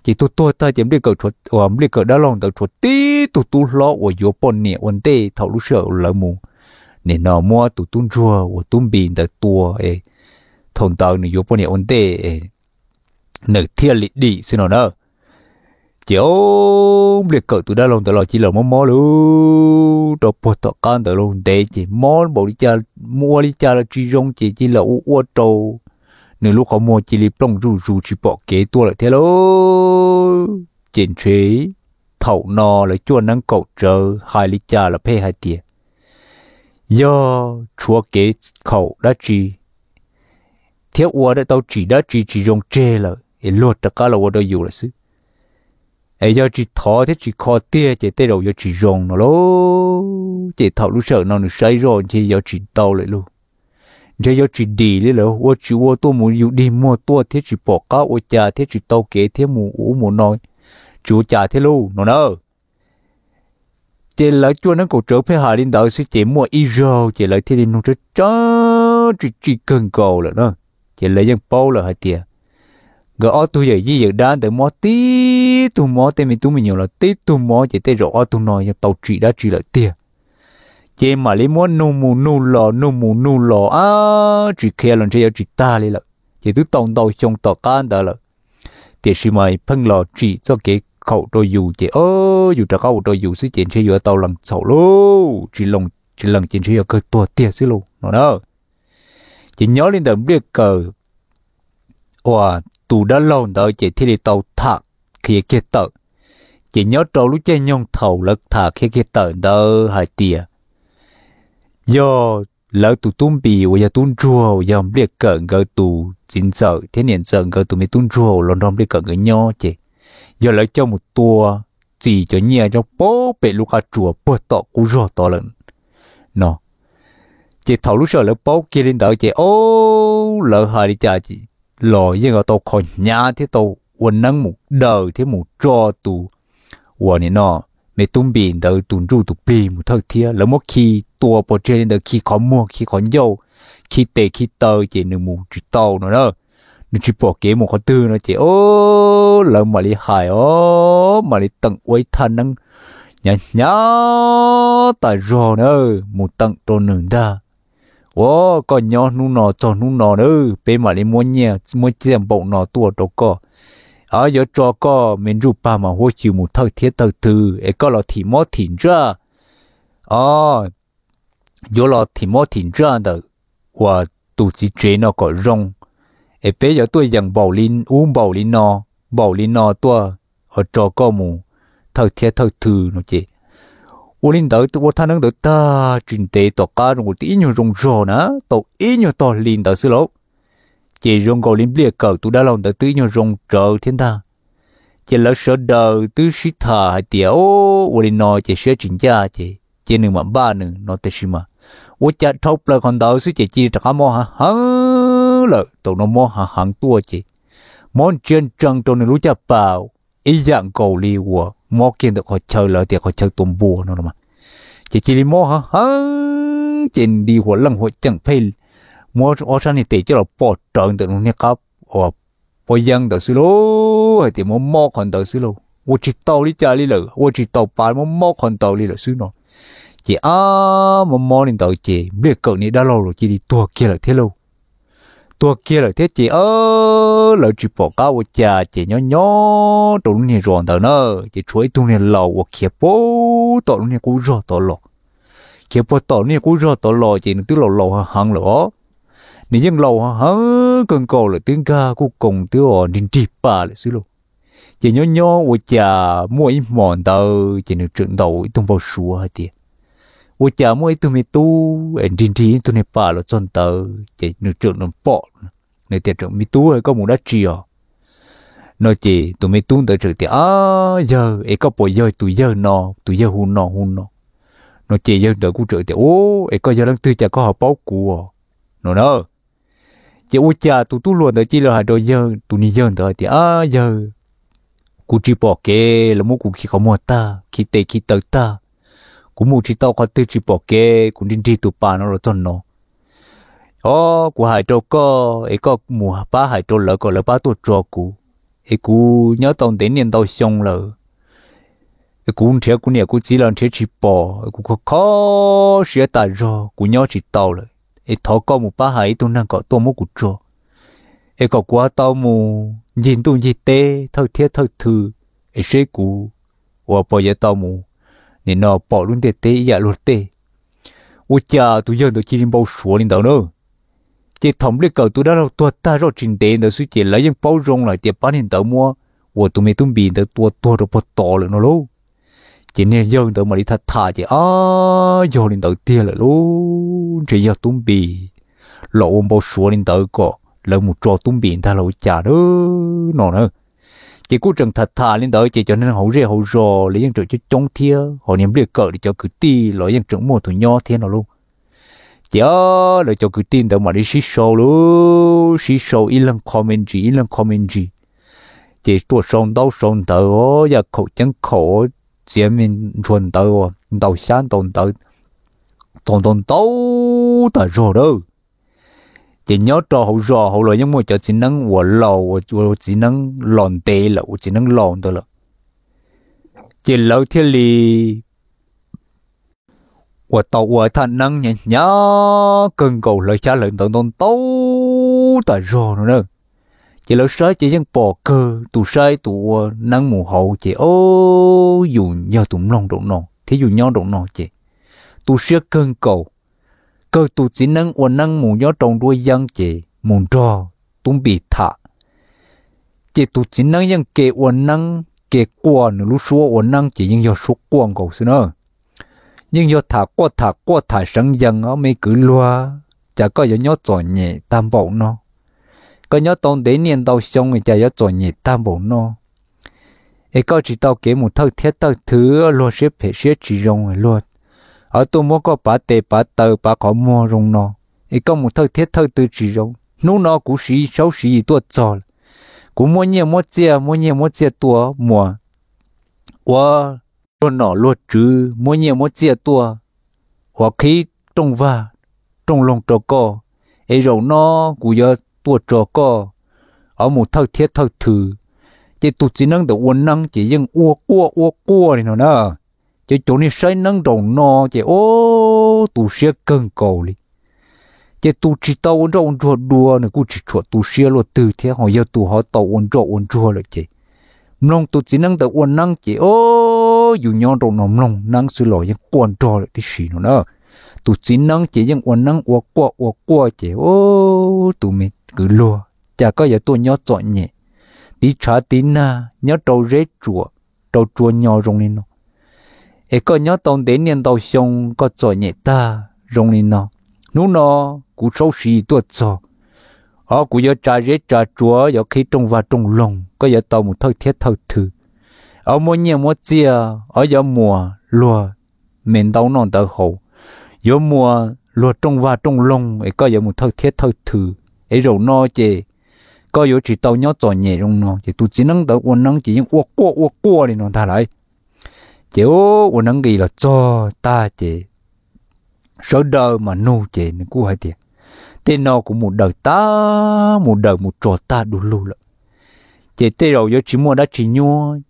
Ces tuag tuag tag ces npliaj kawm dab laug ntawd tshuav tib tug tub hlob uas yuav poj niam ua ntej thaum lub sij hawm lawv mus, nim no muab tus tub ntsuag uas tub npis ntawd tua, thaum ntawd nws yuav poj niam ua ntej nws thiaj li dim xwb no na. Ces o, npliaj kawm tus dab laug ntawd los cia li mob mob lawm rau puag tom qab ntawd los ntev ces mob npaum li cas, mus ua li cas los tsis zoo ces cia li ua ua rau nws lub qhov muag cia li plooj zuj zus tsis pom kev tuaj lawm thiab lauj. Ces ntshe thaum no lawv cuaj neeb kaum tsawv hais li cas los pheej hais tias yog tshuav kev khaum dab tsi thiab ua tau tsim dab tsi tsis zoo tseg lawm es luag rov qab los ua rau yus lawm xwb. Es yog tsis thov thiab tsis kho tiag ces tej zaum yuav tsis zoo no lauj. Ces thaum lub sij hawm no nws saib zoj ntshe yuav tsis tau lawm lauj, ntshe yuav tsis dim li lawm, ua tsis ua tuaj mus yus dig muag tuaj thiab tsis pom qab ua cas thiab tsis tau kev thiab mus ub mus no, tsis ua cas thiab lauj no na. Ces lawv cuaj neeb kaum tsawv pheej hais li ntawd xwb ces muaj ib zaug ces lawv thiaj li nug tseeb tseeb tsim tsim kawg nkaus lawm na. Ces lawv yeej paub lawm hais tias nkawd ob tug yawm yij yawm dab ntawd mob tib tug mob, tej me tub me nyuam los tib tug mob ces tej zaum ob tug no yog tau tsim dab tsi lawm tiag. Ces mam li muab nug mus nug los nug mus nug los ab tsis qhia los ntshe yuav tsis tag li lawm ces twb tau ntau xyoo tom qab ntawd lawm. Tiam sis mas pheej los tsim txoj kev khaum rau yus ces o, yus rov qab ua rau yus xwb ces ntshe yuav tau lees txhaum lauj, tsis lees ces ntshe yuav kawg tuag tiag xwb lauj no na. Ces nyob li ntawm npliaj kawm uas tus dab laug ntawd ces thiaj li tau tham qhia kiag tawm. Ces nyob rau lub caij nyoog thaum lawv tham qhia kiag tawm ntawd hais tias yog lawv tus tub npis uas yog tub ntsuag uas yog npliaj kawm nkawd tus txiv ntxawm thiab niam ntxawm nkawd tus me tub ntsuag uas los nrog npliaj kawm nkawd nyob ces yog lawv coj mus tua txis cov nyiaj rau pem lub qab tsuas puag tom qub zog tod lawm no. Ces thaum lub sij hawm lawv paub kiag li ntawd ces o, lawv hais li cas los yeej tau kho hnyav thiab tau ua neeb mus daws thiab mus tso tus uas nim no me tub npis ntawd tus ntsuj tus plig mus thawj thiab. Lawv muab khi tua pov tseg li ntawd, khi qhov muag khi qhov ncauj, khi tes khi taw ces nws mus tsis tau no na, nws tsis pom kev mus qhov twg no ces o, lawv mam li hais os, mam li teem ua ib thaj neeb hnyav hnyav tas zog na mus teem rau nws ntag. Ua koj nyob hnub no txog hnub no na, peb mam li muab nyiaj muab txiaj npaum no tuaj rau koj, yuav tso koj me ntsuj plig mas huab xyw mus thawj thiab thawj twg es koj los thim mob thim ntsaj o, yuav los thim mob thim ntsaj ntawm uas tus txiv tsev no kom zoo, es peb yuav tuaj yeem npaum li ub npaum li no, npaum li no tuaj tso koj mus thawj thiab thawj twg no ces ua li ntawd ua thaj neeb ntawd tag tsis ntev tom qab zoo nkaus twb ib nyuag zoo zog na, tau ib nyuag tog hli ntawd xwb lauj. Ces zoo nkaus li npliaj kawm tus dab laug ntawd twb ib nyuag zoo tsawv thiab ntag. Ces lawv sawv daws twb sib tham hais tias o, ua li no ces siab tsis ncaj ces cia nws mam npaj nws no tiam sis mas ua cas dhau plaws qhov ntawd xwb ces cia li rov qab mob heev heev lawm. Thaum no mob heev heev tuaj ces mob ntsia ntsees rau nws lub caj pas ib yam nkaus li uas mob kiag ntawm qhov chaw lawv tias qhov chaw tua npua no los mas, ces cia li mob heev heev ces nti huam leej huam ceem pheej muab ob sab niag tes coj los pom rawv ntawm nws niag qab uas pob yeeb ntawd xwb lauj, hais tias mob mob qhov ntawd xwb lauj, ua tsis tau li cas li lawm, ua tsis tau pa mob mob qhov ntawd li lawm xwb no. Ces ab mob mob li ntawd ces npliaj kawm niag dab laug los cia li tuag kiag lawm thiab lauj. Tuag kiag lawm thiab ces lawv tsis pom qab ua cas ces nyob nyob rau lub niag zos ntawd na, ces tshuav ib tug niag laus uas khiav puag tom lub niag qub zog tod los. Khiav puag tom lub niag qub zog tod los ces nws twb laus laus heev heev lawm os. Nws yeej laus heev heev kawg nkaus lawm, twb nkag kuj koos twb nrig nrig pa lawm xwb lauj. Ces nyob nyob ua cas muaj ib hmos ntawd ces nws tseem ntaus ib tug npau suav hais tias ua cas muaj ib tug me tub es nrig nrig ib tug niag pa los txog ntawd ces nws tseem pom, nws tias, Me tub, koj mus dab tsi os? No ces tus me tub ntawd tseem tias, Ab yawg, es koj puas yog tus yawg no, tus yawg hu no hu no? No ces yawg ntawd kuj tseem tias, Ub, es koj yog leej twg cas koj ho paub kuv os? No na. Ces ua cas tus tub hluas ntawd cia li hais rau yawg, tus niag yawg ntawd hais tias, Ab yawg, Kuv tsis pom kev, lawv muab kuv khi qhov muag tag, khi tes khi taw tag. Kuv mus tsis tau qhov twg, tsis pom kev, kuv nrig nrig tus pas no los txog no. Os, kuv hais rau koj es koj mus pab hais rau lawv kom lawv pab tuaj tso kuv, es kuv nyob tau ntev niaj ntau xyoo lawm, es kuv nrhiav kuv niam kuv txiv los nrhiav tsis pom, kuv kho kho siab tas zog, kuv nyob tsis tau lawm. Es thov koj mus pab hais ib tug neeg kom tuaj muab kuv tso, es kom kuv ho tau mus ncig ntuj ncig teb thawj thiab thawj thw, es seb kuv uas puas yuav tau mus nim no pom lub ntiaj teb ib yam luag tej. Ua cas tus yawg ntawd cia li npau suav li ntawd na. Ces thaum Npliaj Kawm tus dab laug tuag tag zoj tsis ntev ntawd xwb ces lawv yeej paub zoo lawm tias pab niag ntawd muab uas tus me tub Npis ntawd tua tuag rau puag tod lawm no lauj. Ces niag yawg ntawd mam li tham tham ces, Ab, yog li ntawd tiag lawm lauj, ntshe yog tub Npis los ua npau suav li ntawd kom lawv mus tso tub Npis ntag los ua cas no na. Ces kuj tseem tham tham li ntawd ces cov neeg hauv zej hauv zos los yeej tseem coob coob thiab, ho niag Npliaj Kawm li cov kwv tij los yeej tseem muaj tus nyob thiab no lauj. Ces lawv cov kwv tij ntawd mam li sib sau lauj, sib sau ib leeg qho me ntsis ib leeg qho me ntsis. Ces tuaj sau ntaub sau ntawv, yaj khaum ceeb khaum, txiav me ntshua ntawv, ntaus xyab ntaus ntawv, tau ntau ntau tas zog dawb. Ces nyob rau hauv zos hauv los yeej muaj cov txiv neeb uas laus, ua txiv neeb los ntev lawm, ua txiv neeb laus ntawd lawm. Ces lawv thiaj li uas tau ua thaj neeb hnyav hnyav kawg nkaus, hlawv xyab hlawv ntawv ntau ntau tas zog no na. Ces lawv saib ces yeej pom kawg, tus saib tus ua neeb mus hauv ces, o, yus yog tus mloog nraum no thiab yus nyob nraum no ces tu siab kawg nkaus. Kawg tus txiv neeb ua neeb mus nyob rau nruab yeeb ces mus nrog tub Npis tham. Ces tus txiv neeb yeej ke ua neeb ke quaj, nws lub suab ua neeb ces yeej yog suab quaj nkaus xwb na. Yeej yog tham quaj tham quaj tham seev yees, Ob me kwv luag, cas koj yuav nyob txom nyem tag npaum no? Koj nyob tau ntev niaj ntau xyoo cas yuav txom nyem tag npaum no? Es koj tsis tau kev mus thawj thiab thawj thw, luag siab phem siab tsis zoo, luag tuaj muab koj pav tes pav taw pav qhov muag zoo no, es koj mus thawj thiab thawj thw tsis zoo. Hnub no kuv siv saub siv yim tuaj txog lawm, kuv muab nyiaj muab txiaj, muab nyiaj muab txiaj tuaj muas, ua luag nom luag tswv muab nyiaj muab txiaj tuaj, ua qhib rooj vag rooj loog rau koj, es zaum no kuv yuav tuaj tso koj, o, mus thawj thiab thawj thw. Ces tus txiv neeb ntawd ua neeb ces yeej ua quaj ua quaj li no na. Ces cov niag saib neeb nraum no ces, o, tu siab kawg nkaus li. Ces tus tsis tau ua nroj ua ntsuag dua nws kuj tsis tshua tu siab luaj twg thiab, ho yog tus ho tau ua nroj ua ntsuag lawm ces mloog tus txiv neeb ntawd ua neeb ces, o, yus nyob nraum no mloog neeb xwb los yeej quaj nrog lawm tib si no na. Tus txiv neeb ces yeej ua neeb ua quaj ua quaj ces, o, tus me kwv luag, cas koj yuav tuaj nyob txom nyem, tiv tshav tiv nag nyob rau zeb tsuam rau tsua nyo zoo li no, es koj nyob tau ntev niaj ntau xyoo koj txom nyem tag zoo li no. Hnub no kuv saub siv yim tuaj txog, o, kuv yuav tsa zeb tsa tsua, yuav qhib rooj vag rooj loog, koj yuav tau mus thawj thiab thawj thw, o, muab nyiaj muab txiaj, o, yuav muas luag me ntaub noj ntawv haus, yuav muas luag rooj vag rooj loog, es koj yuav mus thawj thiab thawj thw, es zaum no ces koj yuav tsis tau nyob txom nyem zoo no. Ces tus txiv neeb ntawd ua neeb ces yeej ua quaj ua quaj li no ntag lauj. Ces ua neeb nqis los txog tag ces sawv daws mas nug ces nws kuj hais tias, Tej no kuv mus daws tag mus daws mus tso tag du lug lawm, ces tej zaum yuav tsis muaj dab tsi nyuab.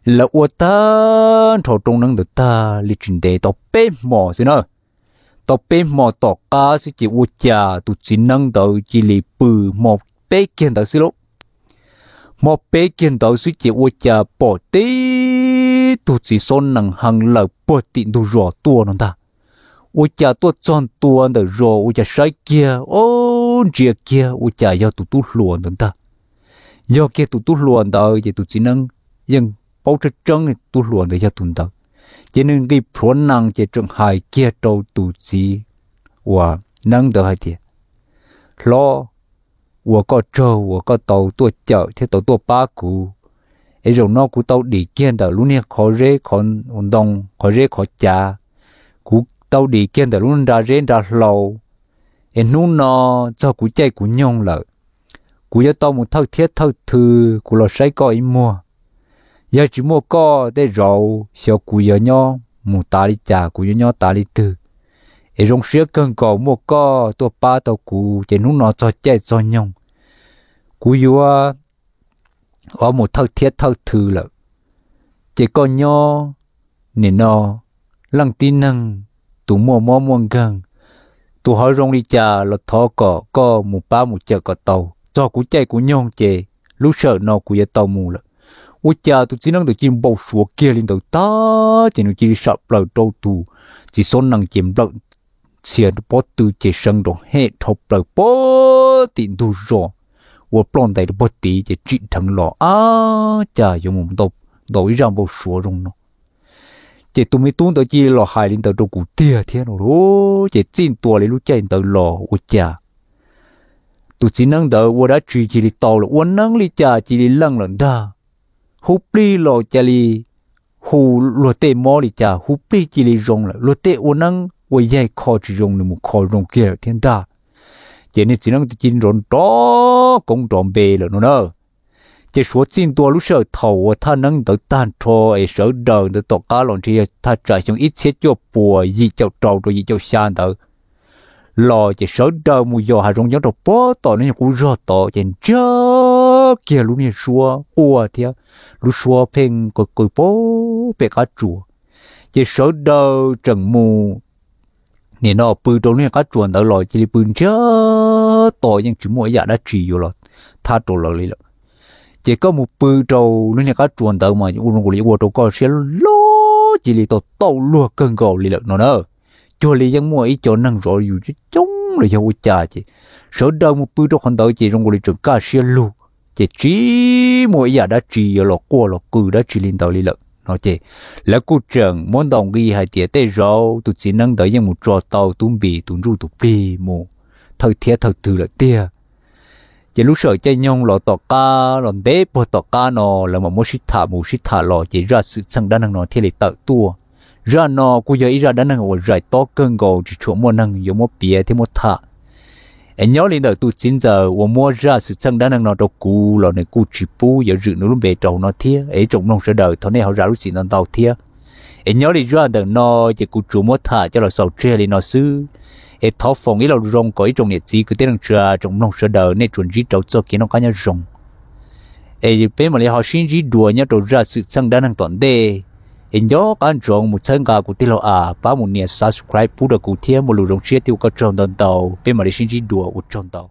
Lawv ua tag nrho rooj neeb ntawd tag li tsis ntev tau peb hmo xwb na. Tau peb hmo tom qab xwb ces ua cas tus txiv neeb ntawd cia li pw hmo peb kiag ntawd xwb lauj. Hmo peb kiag ntawd xwb ces ua cas pom tib tug txiv xob nees heev lawm puag tim ntug zos tuaj no ntag. Ua cas tuaj txog ntua ntawm zos ua cas saib kiag, o, ntsia kiag ua cas yog tus tub hluas ntawd ntag. Yog kiag tus tub hluas ntawd ces tus txiv neeb yeej paub tseeb tseeb tub hluas ntawd yog tus ntawd. Ces nws nqis plhuav nees ces tseem hais kiag rau tus txiv uas neeb ntawd hais tias, Hlob, ua koj tsaug uas koj tau tuaj cawm thiab tau tuaj pab kuv. Es zaum no kuv tau dim kiag ntawm lub niag qhov zeb qhov ntoo, qhov zeb qhov cav, kuv tau dim kiag ntawm lub nra zeb nra hlau. Es hnub no txog kuv caij kuv nyoog lawm, kuv yuav tau mus thawj thiab thawj thw, kuv los saib koj ib muag. Yog tsis muaj koj tej zaum xyov kuv yuav nyob mus tas li cas, kuv yuav nyob tas li twg. Es zoo siab kawg nkaus muaj koj tuaj pab tau kuv, ces hnub no txog caij txog nyoog kuv yuav mus thawj thiab thawj thw lawm. Ces koj nyob nim no, leej tib neeg, tus muaj mob muaj nkeeg, tus hauv zoo li cas los thov kom koj mus pab mus cawm kom tau. Txog kuv caij kuv nyoog ces lub sij hawm no kuv yuav tau mus lawm. Ua cas tus txiv neeb ntawd cia li npau suav kiag li ntawd tag ces nws cia li sam plaws rau tus txiv xob nees ces nplawm txhia pob tw ces seev nrov hem dhau plaws puag tim ntug zos, ua ploj ntais rau puag tid ces tsim dheev los. Ab, cas yuav mus ntau ib zaj npau suav zoo no. Ces tus me tub ntawd cia li los hais li ntawd rau kuv tiag thiab no lauj. Ces txij ntua li lub caij ntawd los ua cas tus txiv neeb ntawd ua dab tsi cia li tau lawm, ua neeb li cas cia li leej lawm ntag. Hu plig los cia li hu, luag tej mob li cas hu plig cia li zoo lawm, luag tej ua neeb ua yaig kho tsis zoo nws mus kho zoo kiag lawm thiab ntag. Ces niag txiv neeb cia li nrov nrov koob nrov npe lawm no na. Ces suav txij ntua lub sij hawm thaum uas thaj neeb ntawd tag nrho es sawv daws ntawd tom qab los ntshe yog thaj tsam xyoo ib txhiab cuaj puas yim caum rau rau yim caum xya ntawd los ces sawv daws mus yos hav zoov nyob rau puag tom lub nyuag qub zog tod ces ntsiag kiag lub niag suab quaj thiab lub suab pheej qw qw puag pem qab tsuas. Ces sawv daws tseem mus nim no pw rau lub niag qab tsuas ntawd los cia li pw ntsiag to yeej tsis muaj ib yam dab tsi yuav los thab rau lawv li lawm. Ces koj mus pw rau lub niag qab tsuas ntawd mas ua zoo li ua rau koj siab loj cia li tau tau luag kawg nkaus li lawm no na. Cuag li yeej muaj ib co neeg zov yus coob coob los yog ua cas ces sawv daws mus pw rau qhov ntawd ces zoo li tseem kaj siab lug, ces tsis muaj ib yam dab tsi yuav los quaj los qw dab tsi li ntawd li lawm no ces lawv kuj tseem muab ntaus nqi hais tias tej zaum tus txiv neeb ntawd yeej mus tso tau tub npis tus ntsuj tus plig mus thawj thiab thawj twg lawm tiag. Ces lub sij hawm caij nyoog los tom qab los ntev puag tom qab no lawv mam muab sib tham mus sib tham los ces zaj xwm txheej dab neeg no thiaj li tawm tuaj. Zaj no kuj yog ib zaj dab neeg uas zais tob kawg nkaus tsis tshua muaj neeg yuav muab piav thiab muab tham. Es nyob li ntawm tus txiv ntxawm uas muab zaj xwm txheej dab neeg no rau kuv los nws kuj tsis pub yuav zwm nws lub npe rau hauv no thiab es ib tsoom mloog sawv daws thov nej ho zam lub txim ntau ntau thiab. Es nyob li zaj ntawm no ces kuv tsuas muab tham coj los xaus tseg li no xwb. Es thov foom ib lo lus zoo kom ib tsoom niam txiv kwv tij neej tsa tsoom mloog sawv daws nej tsuas ntsib rau txoj kev noj qab nyob zoo. Es peb mam li ho sib ntsib dua nyob rau zaj xwm txheej dab neeg tom ntej. Es nco qab ntsoov mus txhawb nqa kuv tij laug a pab mus nias subscribe pub rau kuv thiab muaj lus zoo siab thiab ua koj tsaug ntau ntau, peb mam li sib ntsib dua ua tsaug ntau.